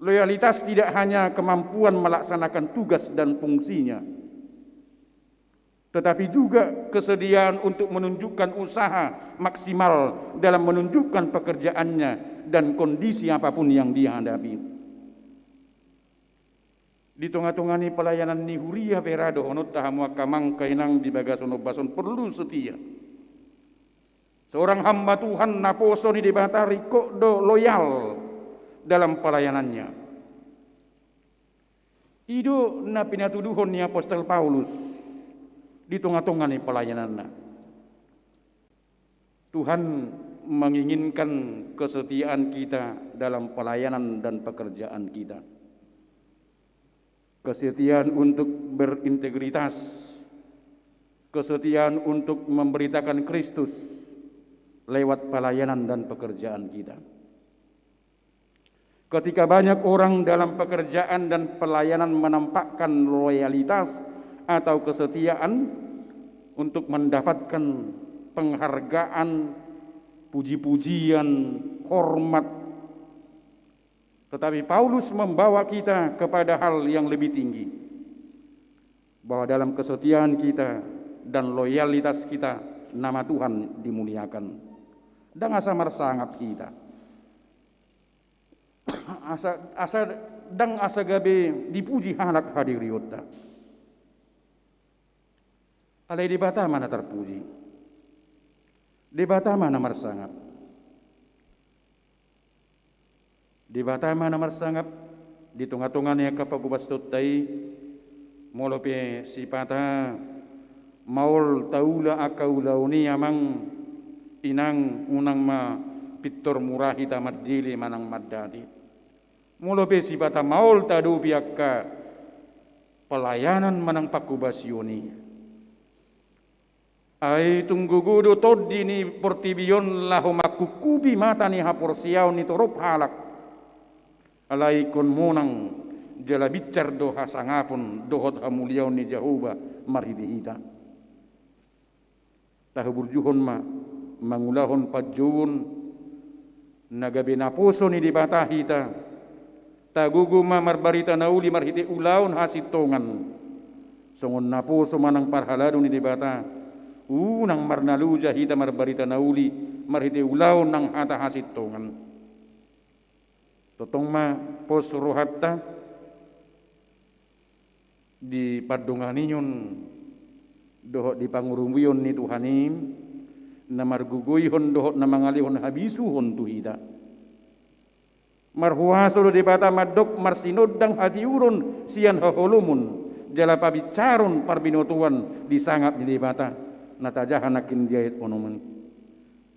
Loyalitas tidak hanya kemampuan melaksanakan tugas dan fungsinya, tetapi juga kesediaan untuk menunjukkan usaha maksimal dalam menunjukkan pekerjaannya dan kondisi apapun yang dihadapi. Di tonga-tonga ni pelayanan ni huria pe ra dohononta hamu angka amang, angka inang, di bagasan ombas on porlu setia. Seorang hamba Tuhan naposo ni Debata ringkot do loyal dalam pelayanannya. I do na pinatuduhon ni apostel Paulus di tonga-tonga ni pelayananna. Tuhan menginginkan kesetiaan kita dalam pelayanan dan pekerjaan kita. Kesetiaan untuk berintegritas, kesetiaan untuk memberitakan Kristus lewat pelayanan dan pekerjaan kita. Ketika banyak orang dalam pekerjaan dan pelayanan menampakkan loyalitas atau kesetiaan untuk mendapatkan penghargaan, puji-pujian, hormat, tetapi Paulus membawa kita kepada hal yang lebih tinggi, bahwa dalam kesetiaan kita dan loyalitas kita, nama Tuhan dimuliakan. Ndang asa marsangap hita. Asa, asa, ndang asa gabe dipuji halak hadirionta. Alai Debata ma na tarpuji. Debata ma na marsangap. Debata ma na marsangap di tonga-tonga ni angka pangobasonta i. Molo pe sipata maol taula angka ulaon i, amang inang, unang ma pintor mura hita mandele manang mandati. Molo pe sipata maol tadopi angka pelayanan manang pangkobasion i, ai tung gogo do tondi ni portibi on laho mangkupkupi mata ni haporseaon ni torop halak. Alai ingkon monang jala binsar do hasangapon dohot hamuliaon ni Jahowa marhite hita. Tahaburjuhon ma mangulahon panjouon na gabe naposo ni Debata hita. Tagogo ma marbarita na uli marhite ulaon hasintongan, songon naposo manang parhalado ni Debata. Unang marnaloja hita marbarita na uli marhite ulaon nang hata hasintongan. Tongtong ma pos rohanta di pandonganion dohot di pangurupion ni Tuhan i, na margogoihon dohot na mangalehon habisuhon tu hita. Marhuaso do Debata mandok marsinondang hatiuron sian haholomon jala pabinsaron parbinotoan di sangap ni Debata, na tajaha nangkin di ayat onom i.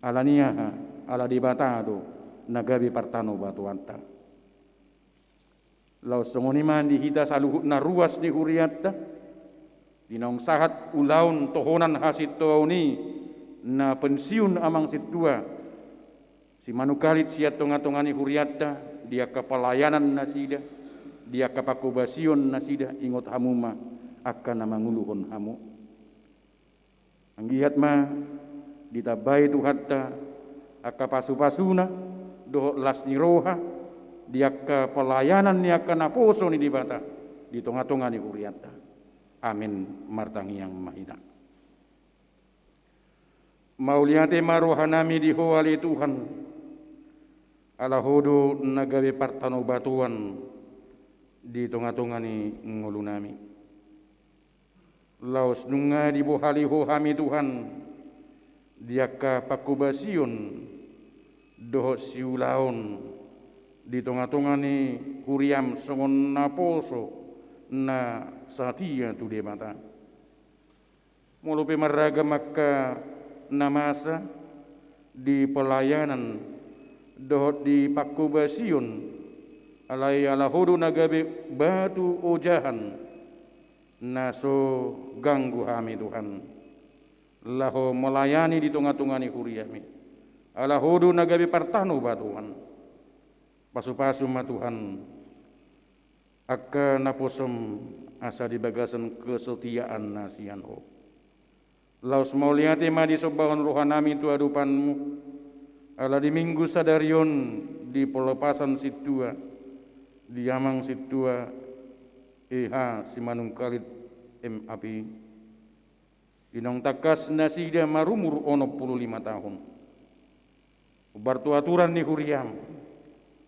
Ala ni aha? Ala Debata do na gabe partanobatoanta. Laos songon i ma di hita saluhutna ruas ni hurianta, di naung sahat ulaon tohonan hasintongaon i, na pensiun amang sintua Simanungkalit sian tonga-tonga ni hurianta, di angka pelayanan nasida, di angka pangkobasion nasida, ingot hamu ma angka na manguluhon hamu. Anggiat ma ditambai Tuhanta angka pasu-pasuna dohot las ni roha di angka pelayanan ni angka naposo ni Debata di tonga-tonga ni hurianta. Amin. Martangiang ma hita. Mauliate ma rohanami di Ho ale Tuhan, ala Ho do na gabe partanobatoan di tonga-tonga ni ngolunami. Laos nunga dibohali Ho hami Tuhan, di angka pangkobasion dohot siulaon di tonga-tonga ni huriam songon naposo na satia tu Debata. Molo pe marragam angka na masa di pelayanan dohot di pangkobasion, alai ala Ho do na gabe batu ojahan na so ganggu hami Tuhan, laho melayani di tonga-tonga ni huriami. Ala Ho do na gabe partanobatoan. Pasupasu ma Tuhan angka naposom asa di bagasan kesetiaan na sian Ho. Laos mauliate ma disombahon rohanami tu adopanMu, ala di Minggu sadari on di pelepasan sintua, di Amang Sintua E H Simanungkalit M A P, di naung tangkas nasida marumur onom pulu lima taon. Hombar tu aturan ni huriaM,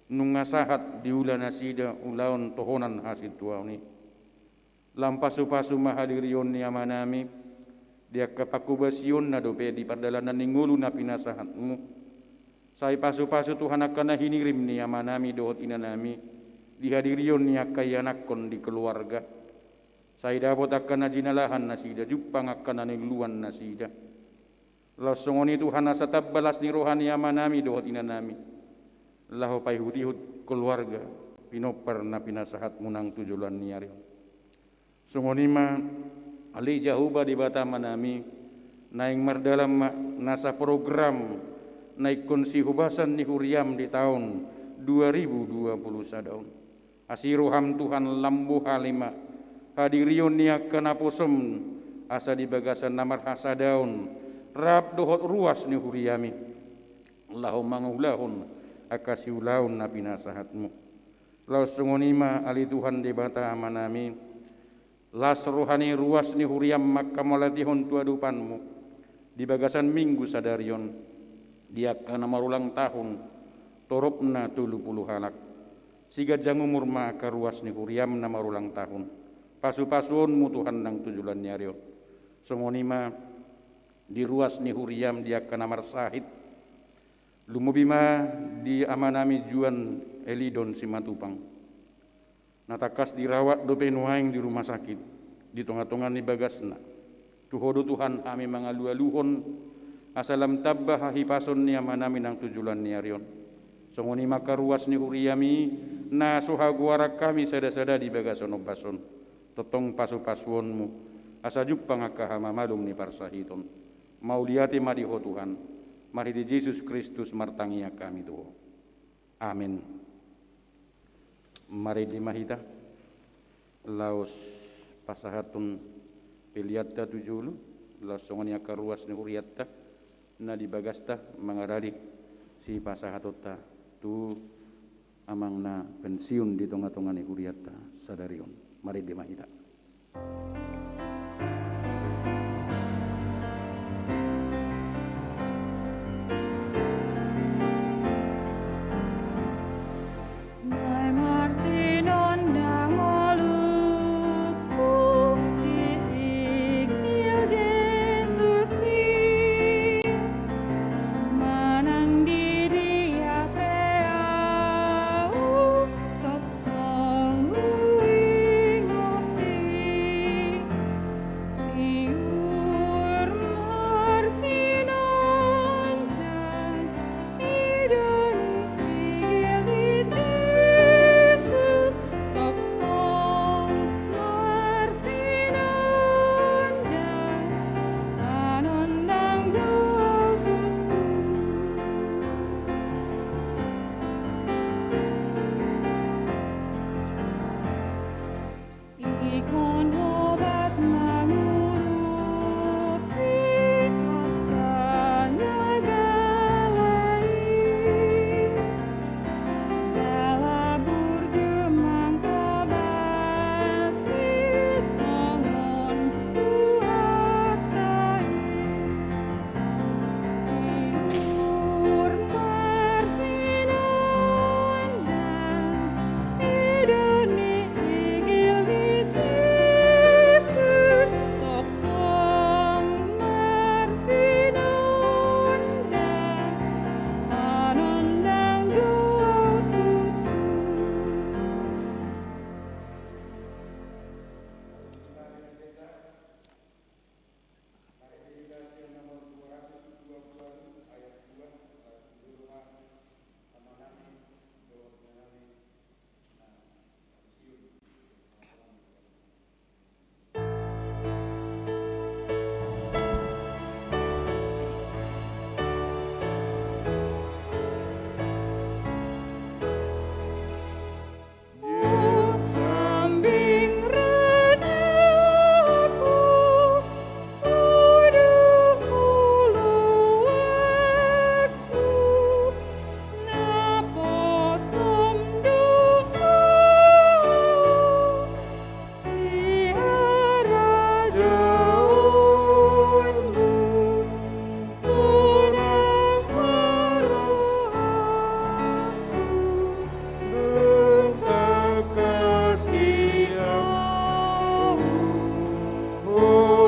nunga sahat diula nasida ulaon tohonan hasintuaon i. Lam pasupasu ma hadirion ni amanami, di angka panghobasionna dope di pardalanan ni ngolu na pinasahatMu. Sai pasupasu Tuhan angka na hinirim ni amanami dohot inanami, di hadirion ni angka ianakhon di keluarga. Sai dapot angka na jinalahan nasida, jumpang angka na niluluan nasida. Laos songon i Tuhan asa tamba las ni roha ni amanami dohot inanami, laho paihutihut keluarga pinompar na pinasahatMu nang tu joloan ni ari on. Songon i ma, ale Jahowa Debata amanami, naeng mardalan ma nasa program na ingkon sihobasan ni huriaM di taon dua ribu dua pulu sada on. Asi rohaM Tuhan, lam bohali ma hadirion ni angka naposom asa di bagasan na marhasadaon rap dohot ruas ni huriaM i, laho mangulahon angka siulaon na pinasahatMu. Laos songon i ma, ale Tuhan Debata amanami, las roha ni ruas ni huriaM mangkamauliatehon tu adopanMu di bagasan Minggu sadari on, di angka na marulang tahun, toropna tolu pulu halak. Siganjang umur ma angka ruas ni huriaM na marulang tahun. PasupasuonMu Tuhan nang tu joloan ni ari on. Songon i ma di ruas ni huriaM di angka na marsahit. Lumobi ma di amanami Juan Elidon Simatupang, na tangkas dirawat dope nuaeng di rumah sakit, di tongatonga ni bagasna. Tu Ho do Tuhan hami mangalualuhon, asa lam tamba hahipason ni amanami nang tu joloan ni ari on. Songon i ma angka ruas ni huriaM i, na so hagoaran hami sadasada di bagasan ombas on. Tongtong pasupasuonMu, asa jumpang angka hamamalum ni parsahiton. Mauliate ma di Ho Tuhan, marhite Jesus Kristus martangiang hami tu Ho. Amen. Marende ma hita, laos pasahathon peleanta tu jolo, laos songon i angka ruas ni hurianta, na di bagasta mangaradi sipasahatonta tu amang na pensiun di tongatonga ni hurianta sadari on. Marende ma hita.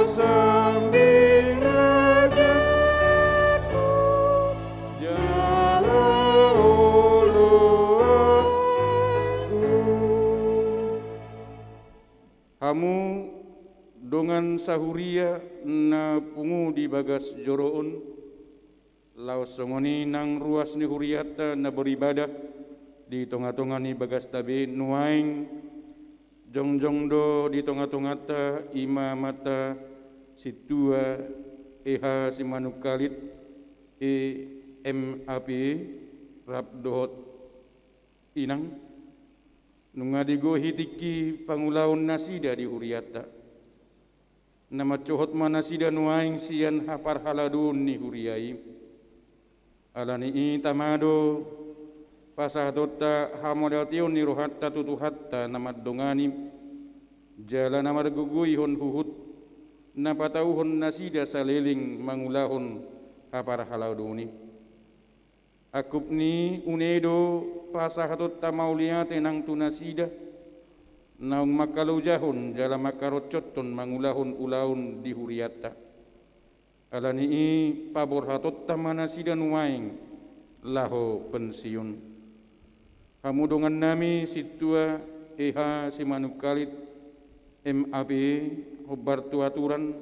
Sambing rajaku, jala oloanku. Hamu dongan sahuria na pungu di bagas joro on, laos songon i nang ruas ni hurianta na beribadah di tongatonga ni bagasta be nuaeng, jongjong do di tongatonganta imamanta sintua E H Simanungkalit, E M A P, rap dohot inang. Nunga digohi tingki pangulaon nasida di hurianta. Na mansohot ma nasida nuaeng sian haparhaladoon ni huria i. Ala ni i tama do pasahatonta hamauliateon ni rohanta tu Tuhanta na mandongani, jala na margogoihon huhut na patauhon nasida saleleng mangulahon haparhaladoon i. Angkup ni i, une do pasahatonta mauliate nang tu nasida naung mangkalojahon jala mangkaroncothon mangulahon ulaon di hurianta. Ala ni i paborhatonta ma nasida nuaeng laho pensiun. Hamu dongannami sintua E H Simanungkalit, M A P, hombar tu aturan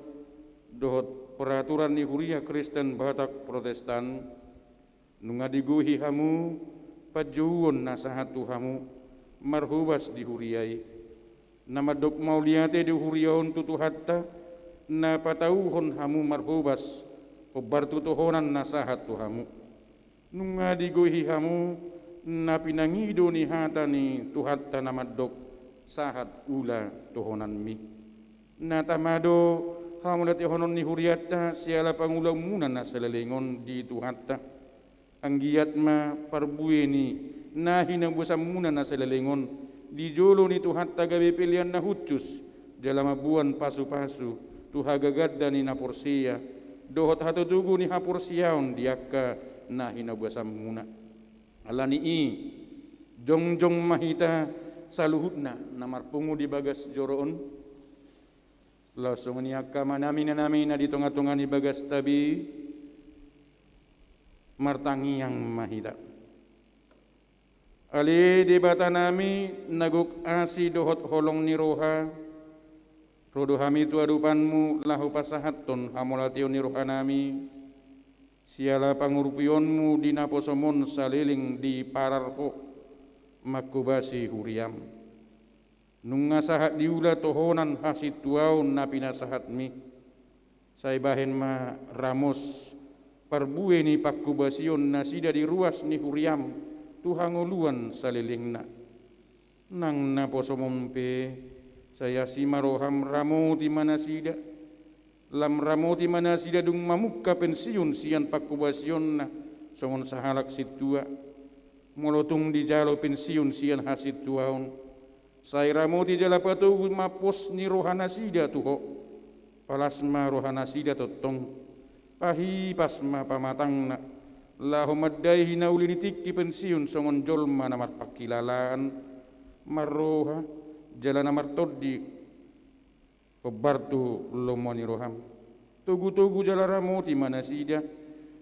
dohot peraturan ni Huria Kristen Batak Protestan, nunga digohi hamu panjouon na sahat tu hamu marhobas di huria i. Na mandok mauliate do huria on tu Tuhanta, na patauhon hamu marhobas hombar tu tohonan na sahat tu hamu. Nunga digohi hamu na pinangido ni hata ni Tuhanta na mandok, sahat ula tohonanmi. Na tama do hamauliatehonon ni hurianta siala pangulaonmuna na saleleng on di Tuhanta. Anggiat ma parbue ni na hinaboasanmuna na saleleng on di jolo ni Tuhanta gabe pelean na hushus, jala mamboan pasupasu tu hagaganda ni na porsea dohot hatotogu ni haporseaon di angka na hinaboasanmuna. Ala ni i, jongjong ma hita saluhutna na marpungu di bagas joro on, laos songon i angka amanami, inanami na di tongatonga ni bagasta be, martangiang ma hita. Ale Debatanami na gok asi dohot holong ni roha, ro do hami tu adopanmu laho pasahathon hamauliateon ni rohanami siala pangurupionmu di naposom on saleleng diparar Ho manghobasi huriam. Nunga sahat diula tohonan hasintuaon na pinasahatmi. Sai bahen ma ramos parbue ni panghobasion nasida di ruas ni huriam tu hangoluan salelengna. Nang naposom on pe, sai asi ma roham, ramoti ma nasida. Lam ramoti ma nasida dung mamungka pensiun sian panghobasionna songon sahalak sintua. Molo tung dijalo pensiun sian hasintuaon, sai ramoti jala patogu ma pos ni rohanasida tu Ho. Palas ma rohanasida tongtong. Pahipas ma pamatangna laho mandaihi na uli ni tingki pensiun songon jolma na marpangkilalaan, marroha, jala na martondi hombar tu lomo ni roham. Togutogu jala ramoti ma nasida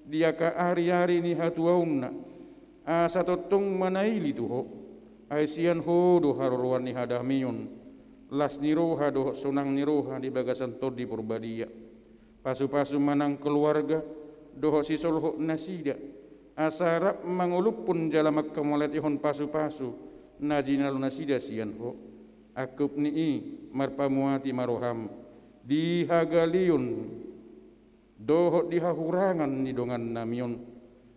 di angka ariari ni hatuaonna, asa tongtong manaili tu Ho. Ai sian Ho do haroroan ni hadameon, las ni roha dohot sonang ni roha di bagasan Tondi Porbadia. Pasupasu ma nang keluarga dohot sisolhot nasida, asa rap mangoluphon jala manghamauliatehon pasupasu na jinalo nasida sian Ho. Angkup ni i, marpamuati ma roham di hagaleon dohot di hahurangan ni dongannami on,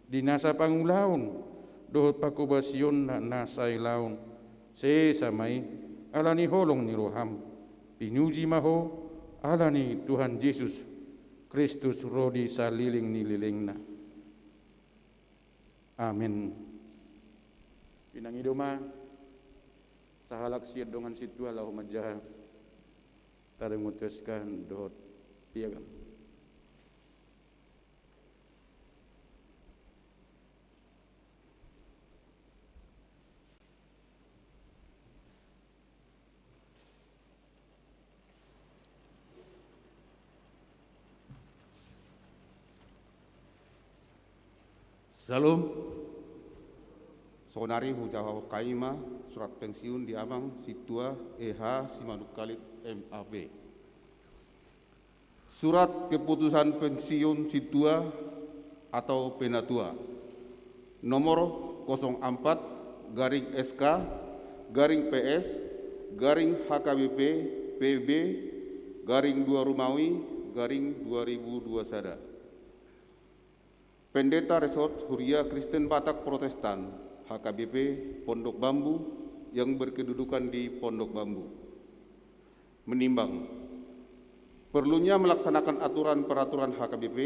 di nasa pangulaon dohot panghobasionna na sailaon. Sesa ma i ala ni holong ni roham. Pinuji ma Ho ala ni Tuhan Jesus Kristus ro di saleleng ni lelengna. Amen. Pinangido ma sahalak sian dongan sintua laho manjaha. Tading mutuaskan dohot piagam. Salam. Sonari hujahahon hami ma surat pensiun di amang Sintua E H Simanungkalit M A P. Surat keputusan pensiun sintua atau penatua nomor kosong empat garing S K garing P S garing H K B P P B garing dua Romawi garing dua ribu dua sada. Pendeta Resort Huria Kristen Batak Protestan, H K B P, Pondok Bambu, yang berkedudukan di Pondok Bambu. Menimbang perlunya melaksanakan aturan peraturan H K B P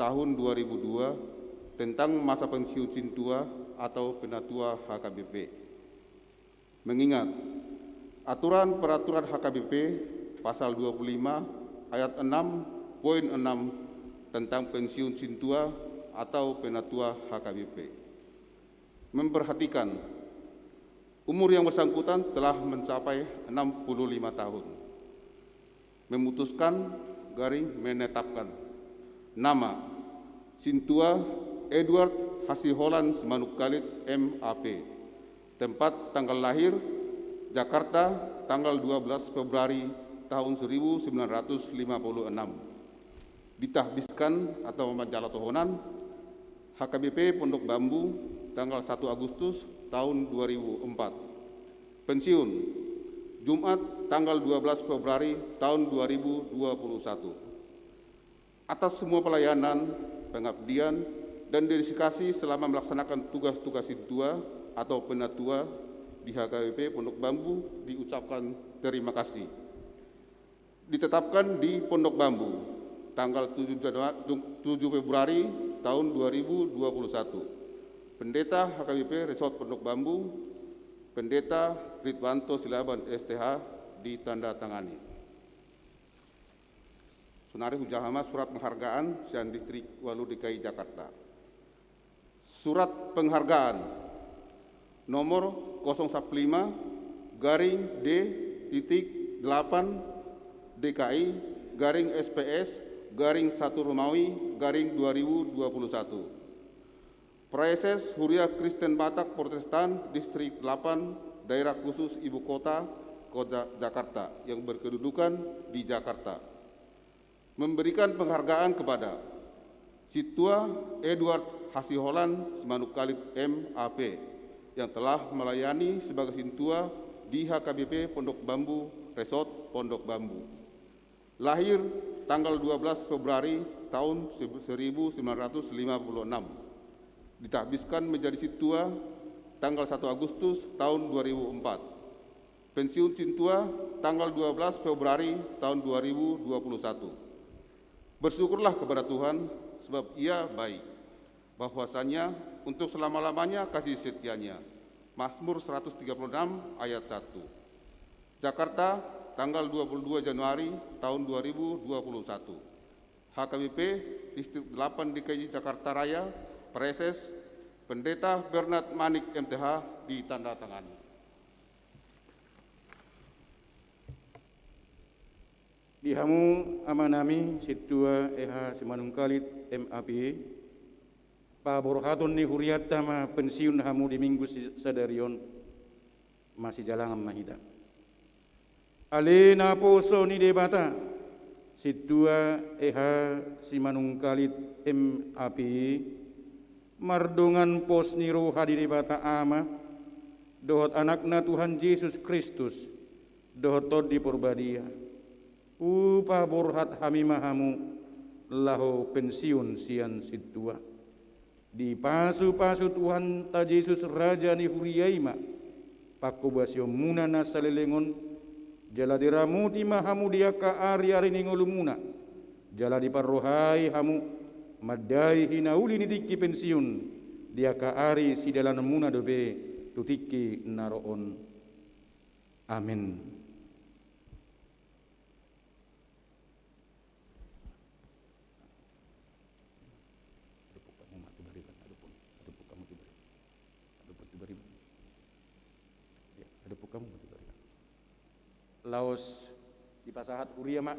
tahun dua ribu dua tentang masa pensiun sintua atau penatua H K B P. Mengingat aturan peraturan H K B P pasal dua puluh lima ayat enam poin enam tentang pensiun sintua atau penatua H K B P. Memperhatikan umur yang bersangkutan telah mencapai enam puluh lima tahun. Memutuskan garing menetapkan. Nama: Sintua Edward Hasiholan Simanungkalit M A P. Tempat tanggal lahir: Jakarta, tanggal dua belas Februari tahun seribu sembilan ratus lima puluh enam. Ditahbiskan atau manjalo tohonan H K B P Pondok Bambu, tanggal satu Agustus tahun dua ribu empat. Pensiun: Jumat, tanggal dua belas Februari tahun dua ribu dua puluh satu. Atas semua pelayanan, pengabdian, dan dedikasi selama melaksanakan tugas-tugas sintua atau penatua di H K B P Pondok Bambu diucapkan terima kasih. Ditetapkan di Pondok Bambu tanggal tujuh Janua-, tujuh Februari tahun dua ribu dua puluh satu. Pendeta H K B P Resort Pondok Bambu, Pendeta Ridwanto Silaban S T H, ditandatangani. Sonari hujaha ma surat penghargaan sian Distrik walu D K I Jakarta. Surat penghargaan nomor kosong satu lima garing D titik delapan D K I garing S P S garing satu Romawi garing dua ribu dua puluh satu. Praeses Huria Kristen Batak Protestan Distrik delapan, Daerah Khusus Ibu Kota, Kota Jakarta, yang berkedudukan di Jakarta. Memberikan penghargaan kepada Sintua Edward Hasiholan Simanungkalit M A P yang telah melayani sebagai sintua di H K B P Pondok Bambu, Resort Pondok Bambu. Lahir tanggal dua belas Februari tahun seribu sembilan ratus lima puluh enam. Ditahbiskan menjadi sintua tanggal satu Agustus tahun dua ribu empat. Pensiun sintua tanggal dua belas Februari tahun dua ribu dua puluh satu. Bersyukurlah kepada Tuhan, sebab Ia baik. Bahwasanya untuk selama-lamanya kasih setia-Nya. Mazmur seratus tiga puluh enam ayat satu. Jakarta, tanggal dua puluh dua Januari tahun dua ribu dua puluh satu. H K B P Distrik delapan D K I Jakarta Raya, Praeses Pendeta Bernard Manik M T H, ditandatangani. Di hamu amanami Sintua E H Simanungkalit M A P, paborhaton ni hurianta ma pensiun hamu di Minggu si-, sadari on, masijalangan ma hita. Ale naposo ni Debata, Sintua E H Simanungkalit M A P, mardongan pos ni roha di Debata Ama dohot Anakna Tuhan Jesus Kristus, dohot Tondi Porbadia, hupaborhat hami ma hamu laho pensiun sian sintua. Dipasupasu Tuhanta Jesus, Raja ni huria i ma pangkobasionmuna na saleleng on, jala diramoti ma hamu di angka ariari ni ngolumuna, jala diparrohai hamu mandai hinauli ni tingki pensiun di angka ari sidalananmuna dope tu tingki na ro on. Amen. Adopuk hamu ma tu bariba, adopuk, adopuk hamu tu bariba. Adopuk tu bariba. Ya, adopuk hamu ma tu bariba. Laos dipasahat huria ma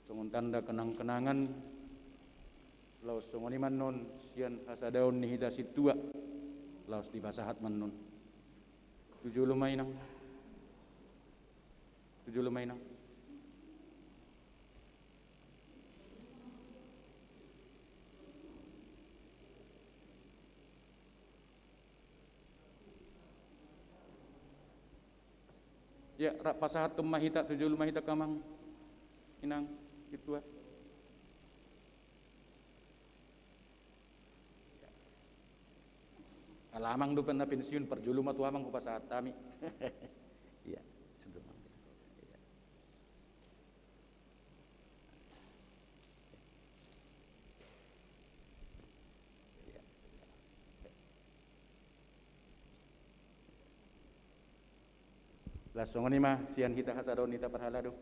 songon tanda kenang-kenangan Laos songon i ma annon sian hasadaon ni hita sintua, laos dipasahat ma annon. Tu jolo ma inang. Tu jolo ma inang. Ya, rap pasahathon ma hita, tu jolo ma hita angka amang inang sintua. Ala amang dope na pensiun, parjolo ma tu amang hupasahat hami. Iya, sintua. Iya. Laos songon i ma sian hita hasadaon ni hita parhalado.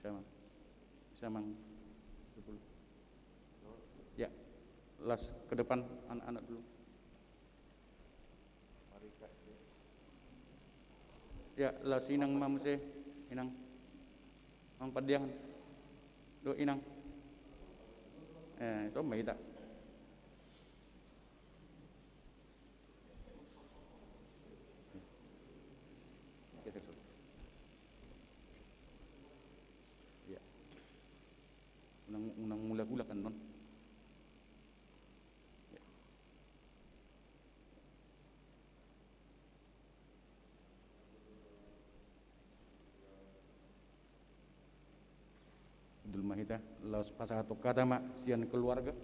Bisa, Mang. Bisa, Mang. Sepuluh. Ya, laos ke depan anak-anak dulu. Ya, laos inang ma muse, inang. Amang Pandiangan. Do, inang. Eh, so ma hita. Gesek, so. Ya. Unang, unang mulak-ulak annon. Ya. Dul ma hita, laos pasahathon hata ma sian keluarga.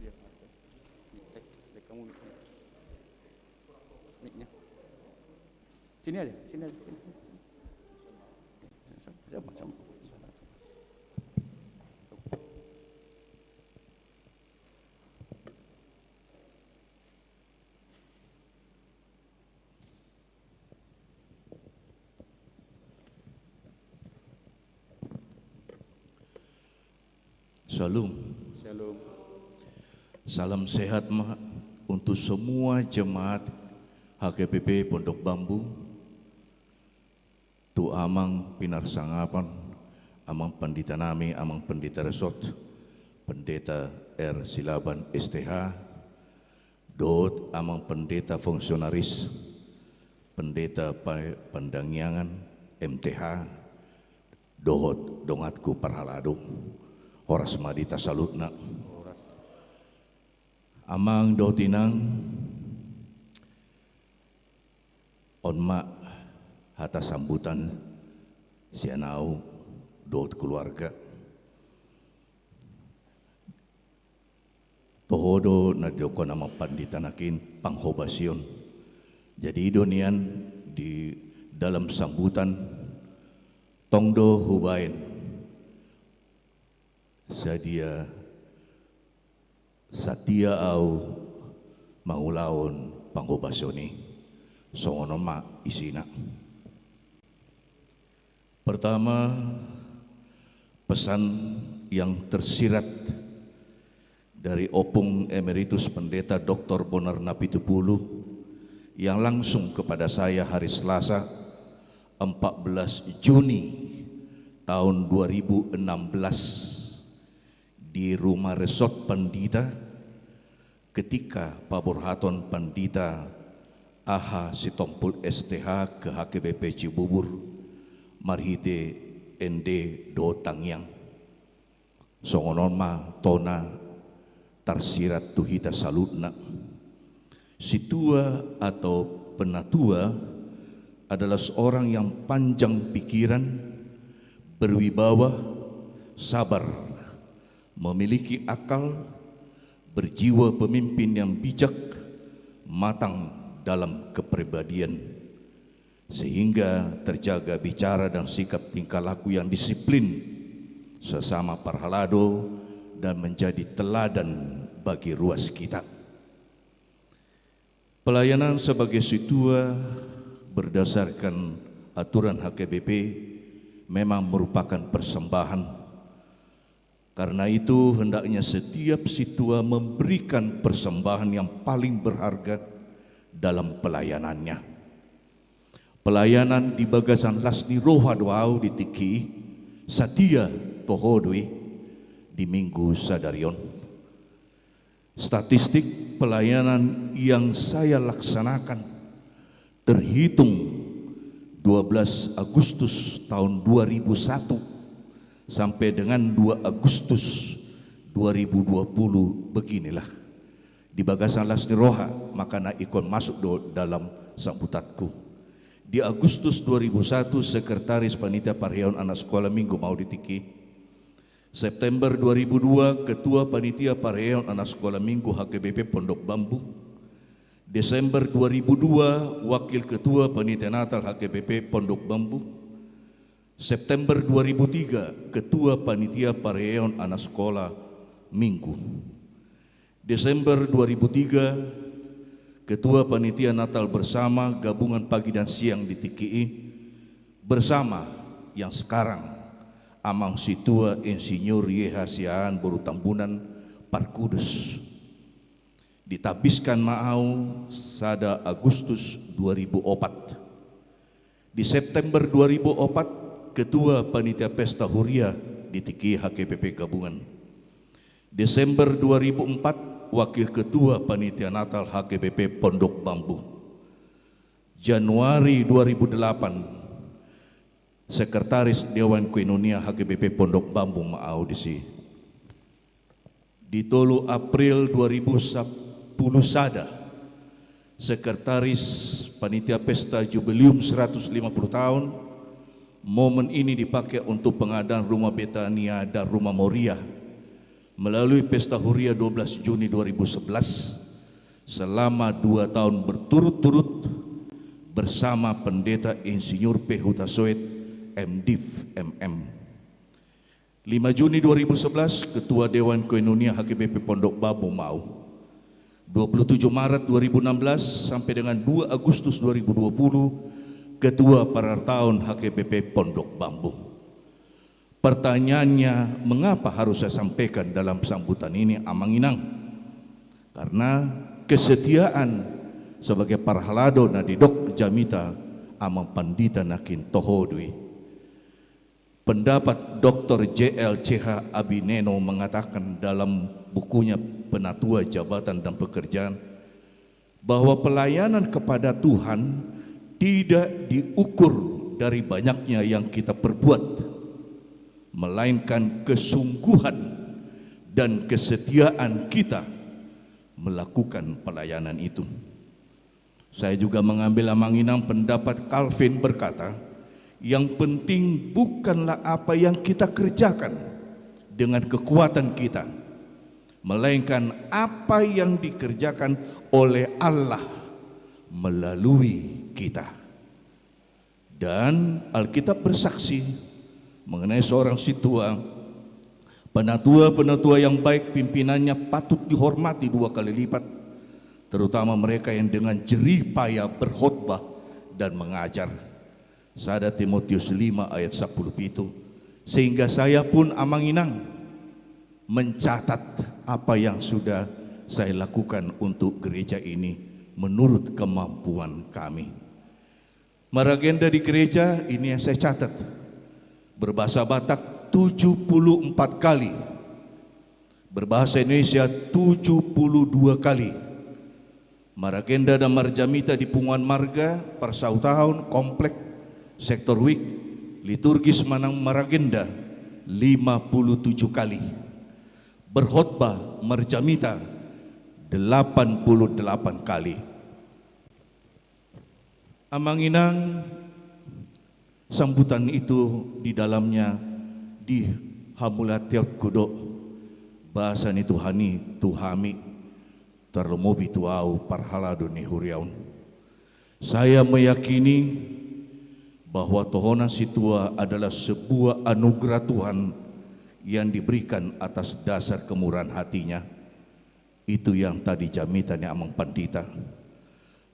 Iya, Pak. Cek, cek kamu mic-nya. Mic-nya. Sini aja, sini aja. Sama, sama. Shalom. Shalom. Salam sehat ma untuk semua jemaat H K B P Pondok Bambu. Tu amang pinarsangapan, amang pandita nami, amang pandita resort, Pendeta R Silaban S T H, dohot amang pendeta fungsionaris, Pendeta Pa-, Pandangiangan M T H, dohot donganku parhalado, horas ma di hita saluhutna. Amang dohot inang, on ma hata sambutan sian ahu dohot keluarga. Toho do na didok amang pandita nangkin panghobasion. Jadi i do nian di dalam sambutan tong do hubaen sadia satia ahu mangulahon panghobasion i. Songon on ma isina. Pertama, pesan yang tersirat dari Ompung Emeritus Pendeta Doktor Bonar Napitupulu yang langsung kepada saya hari Selasa, empat belas Juni tahun dua ribu enam belas, di Rumah Resort Pandita, ketika paborhaton Pandita A H Sitompul S T H ke H K B P Cibubur, marhite ende dohot tangiang. Songon on ma tona tarsirat tu hita saluhutna. Sintua atau penatua adalah seorang yang panjang pikiran, berwibawa, sabar, memiliki akal, berjiwa pemimpin yang bijak, matang dalam kepribadian, sehingga terjaga bicara dan sikap tingkah laku yang disiplin sesama parhalado dan menjadi teladan bagi ruas kita. Pelayanan sebagai sintua berdasarkan aturan H K B P memang merupakan persembahan. Karena itu, hendaknya setiap sintua memberikan persembahan yang paling berharga dalam pelayanannya. Pelayanan di bagasan las ni roha do au di tingki i, satia toho do i di Minggu sadari on. Statistik pelayanan yang saya laksanakan terhitung dua belas Agustus tahun dua ribu satu sampai dengan dua Agustus dua ribu dua puluh beginilah. Di bagasan las ni roha, maka na ingkon masuk do dalam sambutanku. Di Agustus dua ribu satu, sekretaris panitia parheon anak sekolah minggu ma au di tingki i. September dua ribu dua, ketua panitia parheon anak sekolah minggu H K B P Pondok Bambu. Desember dua ribu dua, wakil ketua panitia Natal H K B P Pondok Bambu. September dua ribu tiga, ketua panitia parheon anak sekolah minggu. Desember dua ribu tiga, ketua panitia Natal bersama gabungan pagi dan siang di tingki i, bersama yang sekarang Amang Sintua Insinyur Y H Siahaan boru Tambunan, Parkudus. Ditabiskan ma au sada Agustus dua ribu opat. Di September dua ribu opat, ketua panitia pesta huria di tingki i H K B P gabungan. Desember dua ribu empat, wakil ketua panitia Natal H K B P Pondok Bambu. Januari dua ribu delapan, sekretaris Dewan Koinonia H K B P Pondok Bambu ma au disi. Di tolu April dua ribu sapuluh sada, sekretaris panitia pesta jubileum seratus lima puluh tahun. Momen ini dipakai untuk pengadaan rumah Betania dan rumah Moria. Melalui pesta huria dua belas Juni dua ribu sebelas, selama dua tahun berturut-turut bersama Pendeta Insinyur P Hutasoit, M Div, M M. Lima Juni dua ribu sebelas, Ketua Dewan Koinonia H K B P Pondok Bambu ma au. Dua puluh tujuh Maret dua ribu enam belas sampai dengan dua Agustus dua ribu dua puluh, Ketua Parartaon H K B P Pondok Bambu. Pertanyaannya, mengapa harus saya sampaikan dalam sambutan ini, Amang Inang? Karena kesetiaan sebagai parhalado na didok jamita Amang Pandita nangkin toho do i. Pendapat Doktor J L C H Abineno mengatakan dalam bukunya Penatua Jabatan dan Pekerjaan, bahwa pelayanan kepada Tuhan tidak diukur dari banyaknya yang kita perbuat, melainkan kesungguhan dan kesetiaan kita melakukan pelayanan itu. Saya juga mengambil, Amang Inang, pendapat Calvin berkata, yang penting bukanlah apa yang kita kerjakan dengan kekuatan kita, melainkan apa yang dikerjakan oleh Allah melalui kita. Dan Alkitab bersaksi mengenai seorang sintua, penatua-penatua yang baik pimpinannya patut dihormati dua kali lipat, terutama mereka yang dengan jerih payah berkhotbah dan mengajar. Sada Timotius lima ayat sepuluh pitu. Sehingga saya pun, Amang Inang, mencatat apa yang sudah saya lakukan untuk gereja ini menurut kemampuan kami. Maragenda di gereja ini yang saya catat. Berbahasa Batak tujuh puluh empat kali. Berbahasa Indonesia tujuh puluh dua kali. Maragenda dan marjamita di punguan marga, parsautaon, komplek, sektor wijk, liturgis manang maragenda lima puluh tujuh kali. Berkhotbah, marjamita delapan puluh delapan kali. Amang Inang, sambutan itu di dalamnya dihamauliateonku do basa ni Tuhan i tu hami, tarlumobi tu ahu parhalado ni huria on. Saya meyakini bahwa tohonan sintua adalah sebuah anugerah Tuhan yang diberikan atas dasar kemurahan hatinya. Itu yang tadi jamita ni Amang Pandita.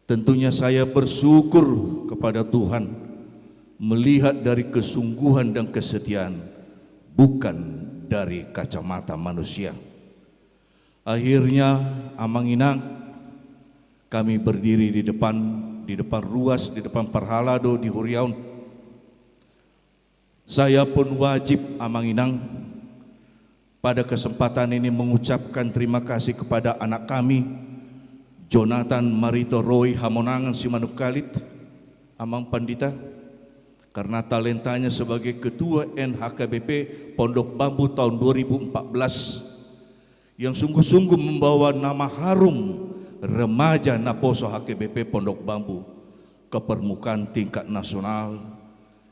Tentunya saya bersyukur kepada Tuhan melihat dari kesungguhan dan kesetiaan, bukan dari kacamata manusia. Akhirnya, Amang Inang, kami berdiri di depan, di depan ruas, di depan parhalado di huriaon. Saya pun wajib, Amang Inang, pada kesempatan ini mengucapkan terima kasih kepada anak kami, Jonathan Marito Roy Hamonangan Simanungkalit, Amang Pandita, karena talentanya sebagai Ketua N H K B P Pondok Bambu tahun dua ribu empat belas, yang sungguh-sungguh membawa nama harum remaja naposo H K B P Pondok Bambu ke permukaan tingkat nasional,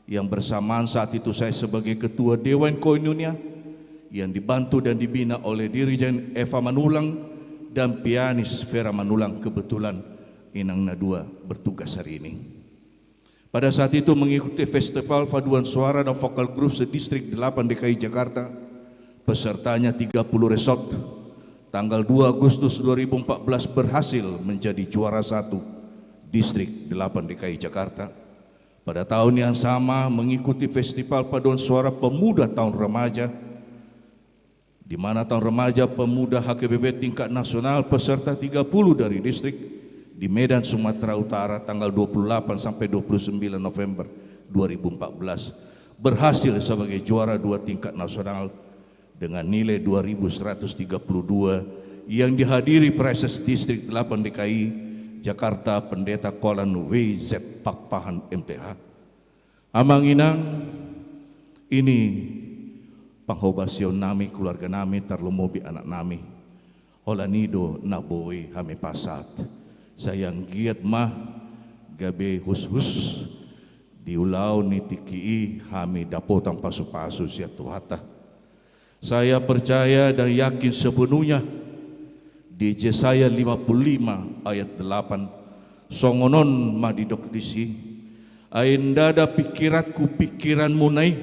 yang bersamaan saat itu saya sebagai Ketua Dewan Koinonia, yang dibantu dan dibina oleh Dirijen Eva Manulang dan pianis Vera Manulang, kebetulan inang na dua bertugas hari ini. Pada saat itu mengikuti Festival Paduan Suara dan Vokal Group se-Distrik delapan D K I Jakarta, pesertanya tiga puluh resort, tanggal dua Agustus dua ribu empat belas berhasil menjadi juara satu Distrik delapan D K I Jakarta. Pada tahun yang sama mengikuti Festival Paduan Suara Pemuda Tahun Remaja, di mana Tahun Remaja Pemuda H K B P tingkat nasional peserta tiga puluh dari distrik di Medan, Sumatera Utara, tanggal dua puluh delapan sampai dua puluh sembilan November dua ribu empat belas, berhasil sebagai juara dua tingkat nasional dengan nilai dua ribu seratus tiga puluh dua, yang dihadiri Praeses Distrik delapan D K I Jakarta, Pendeta Kolan W Z Pakpahan, M T H. Amang Inang, ini panghobasion nami, keluarga nami, tarlumobi anak nami. Holan i do na boi hami pasahat. Sai anggiat ma gabe hushus di ulaon ni tingki i hami dapotan pasupasu sian Tuhanta. Saya percaya dan yakin sepenuhnya di Jesaya lima puluh lima ayat delapan, songon on ma didok disi: Ai ndada pingkiranku pingkiranmuna i,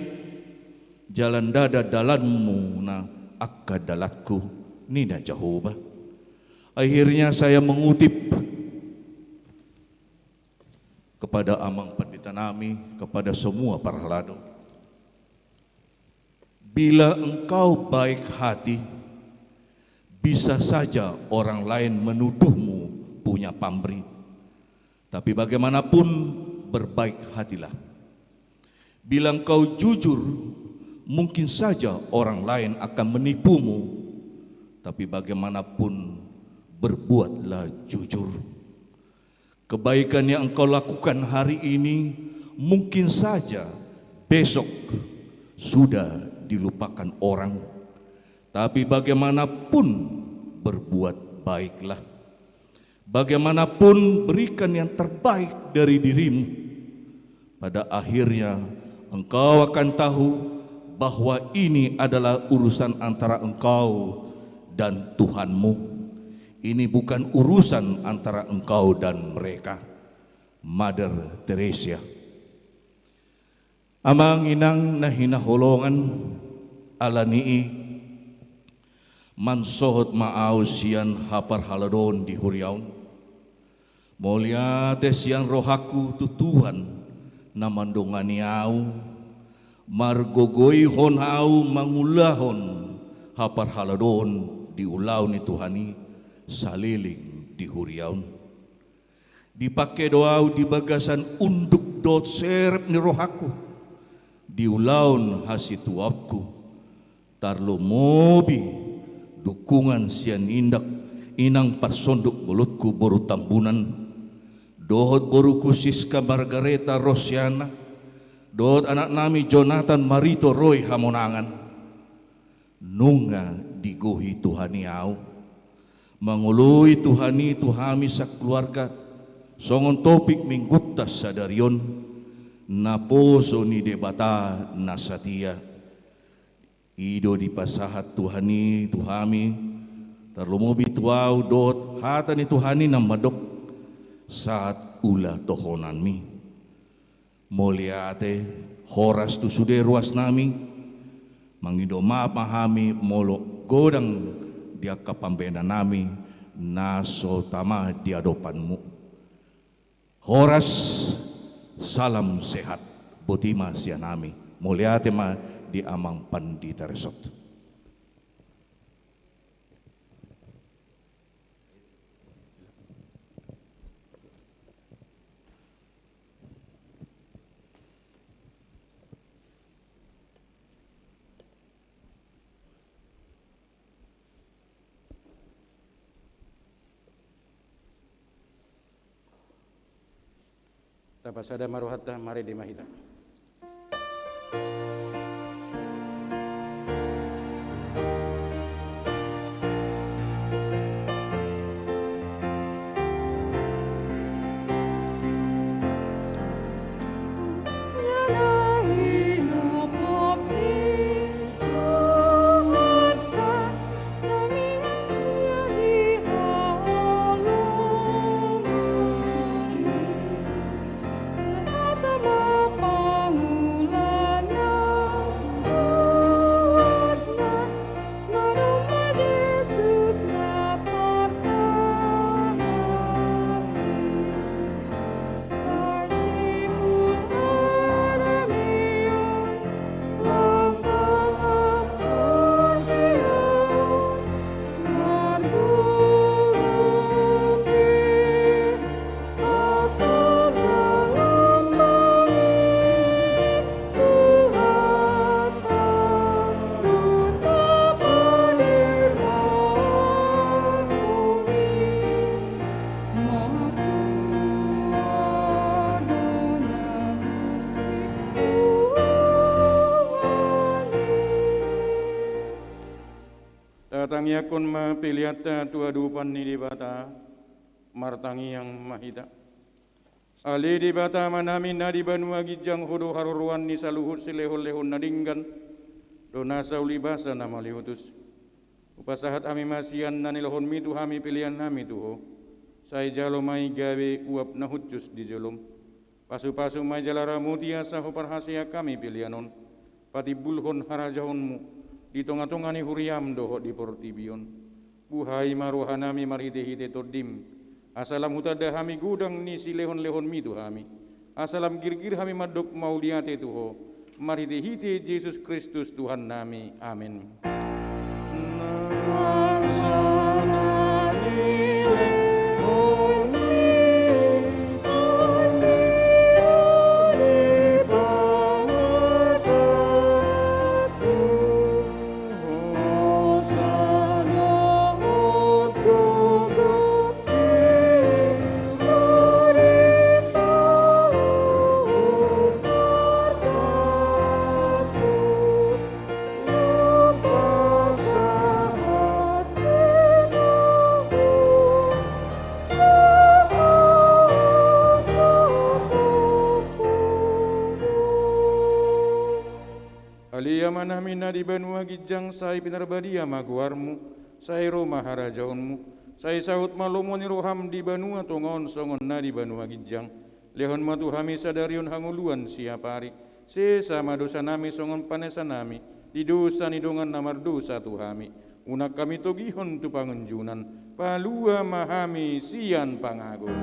jala ndada dalanmuna angka dalanku, ninna Jahowa. Akhirnya saya mengutip kepada Amang Pandita nami, kepada semua parhalado. Bila engkau baik hati, bisa saja orang lain menuduhmu punya pamrih. Tapi bagaimanapun, berbaik hatilah. Bila engkau jujur, mungkin saja orang lain akan menipumu. Tapi bagaimanapun, berbuatlah jujur. Kebaikan yang engkau lakukan hari ini mungkin saja besok sudah dilupakan orang. Tapi bagaimanapun, berbuat baiklah. Bagaimanapun, berikan yang terbaik dari dirimu. Pada akhirnya, engkau akan tahu bahwa ini adalah urusan antara engkau dan Tuhanmu. Ini bukan urusan antara engkau dan mereka. Mother Teresa. Amang Inang na hinaholongan, ala ni i mansohot ma ahu sian haparhaladoon di huriaon. Mauliate sian rohangku tu Tuhan na mandongani ahu, margogoihon ahu mangulahon haparhaladoon di ulaon ni Tuhan i saleleng di huriaon. Dipangke do ahu di bagasan unduk dohot serep ni rohangku di ulaon hasituaonku, tarlumobi dukungan sian indak, inang parsonduk bolonku boru Tambunan, dohot boruku Siska Margareta Rosiana, dohot anak nami Jonathan Marito Roy Hamonangan. Nunga digohi Tuhan i ahu. Mangoloi Tuhan i tu hami sakeluarga, songon topik minggunta sadari on, naposo ni Debata na satia. I do dipasahat Tuhan i tu hami, tarlumobi tu ahu dohot hata ni Tuhan i na mandok sahat ulaon tohonanmi. Mauliate, horas tu sude ruas nami, mangido maaf ma hami molo godang di angka pambahenan nami na so tama di adopanmu. Horas, salam sehat. Boti ma sian hami. Mauliate ma di amang pandita resort. Tapasada ma rohanta, marende ma hita. Tatangiangkon ma peleanta tu adopan ni Debata, martangiang ma hita. Ale Debata Amanami na di banua ginjang, Ho do haroroan ni saluhut silehonlehon na denggan, do nasa ulibasa na mauliutus. Hupasahat hami ma sian na nilehonMi tu hami peleannami tu Ho. Sai jalo ma i gabe uap na hushus di jolom. Pasupasu ma i jala ramoti asa huparhaseang hami pelean on. Patimbulhon harajaonMu di tongatonga ni huriaM dohot di portibi on. Buhai ma rohanami marhitehite TondiM, asa lam hutanda hami godang ni silehonlehonMi tu hami, asa lam girgir hami mandok mauliate tu Ho, marhitehite Jesus Kristus Tuhannami. Amen. Ale Amanami na di banua ginjang, sai pinarbadia ma goarMu, sai ro ma harajaonMu, sai saut ma lomo ni rohaM di banua tonga on songon na di banua ginjang. Lehon ma tu hami sadari on hangoluan siapari. Sesa ma dosanami songon panesanami di dosa ni dongan na mardosa tu hami. Unang hami togihon tu pangunjunan, palua ma hami sian pangago.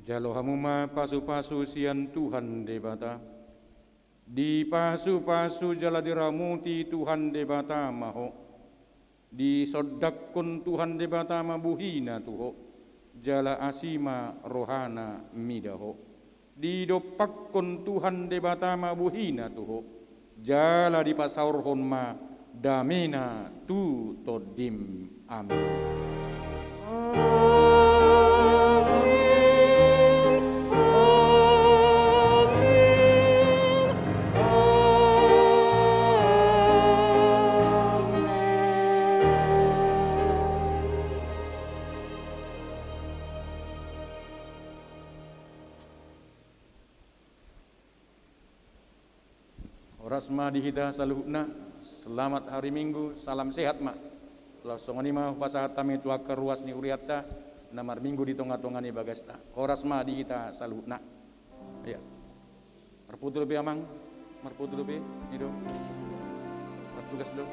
Jalo hamu ma pasupasu sian Tuhan Debata. Dipasupasu jala diramoti Tuhan Debata ma ho. Disondangkon Tuhan Debata ma bohina tu ho, jala asi ma rohana mida ho. Didompakkon Tuhan Debata ma bohina tu ho, jala dipasaorhon ma damena tu tondim. Amen. Amen. Amen. Horas ma di hita saluhutna. Selamat hari Minggu, salam sehat ma. Laos songon i ma hupasahat hami tu angka ruas ni hurianta na marminggu di tonga-tonga ni bagasta. Horas ma di hita saluhutna. Iya. Marfoto dope, Amang? Marfoto dope? I do. Martugas do.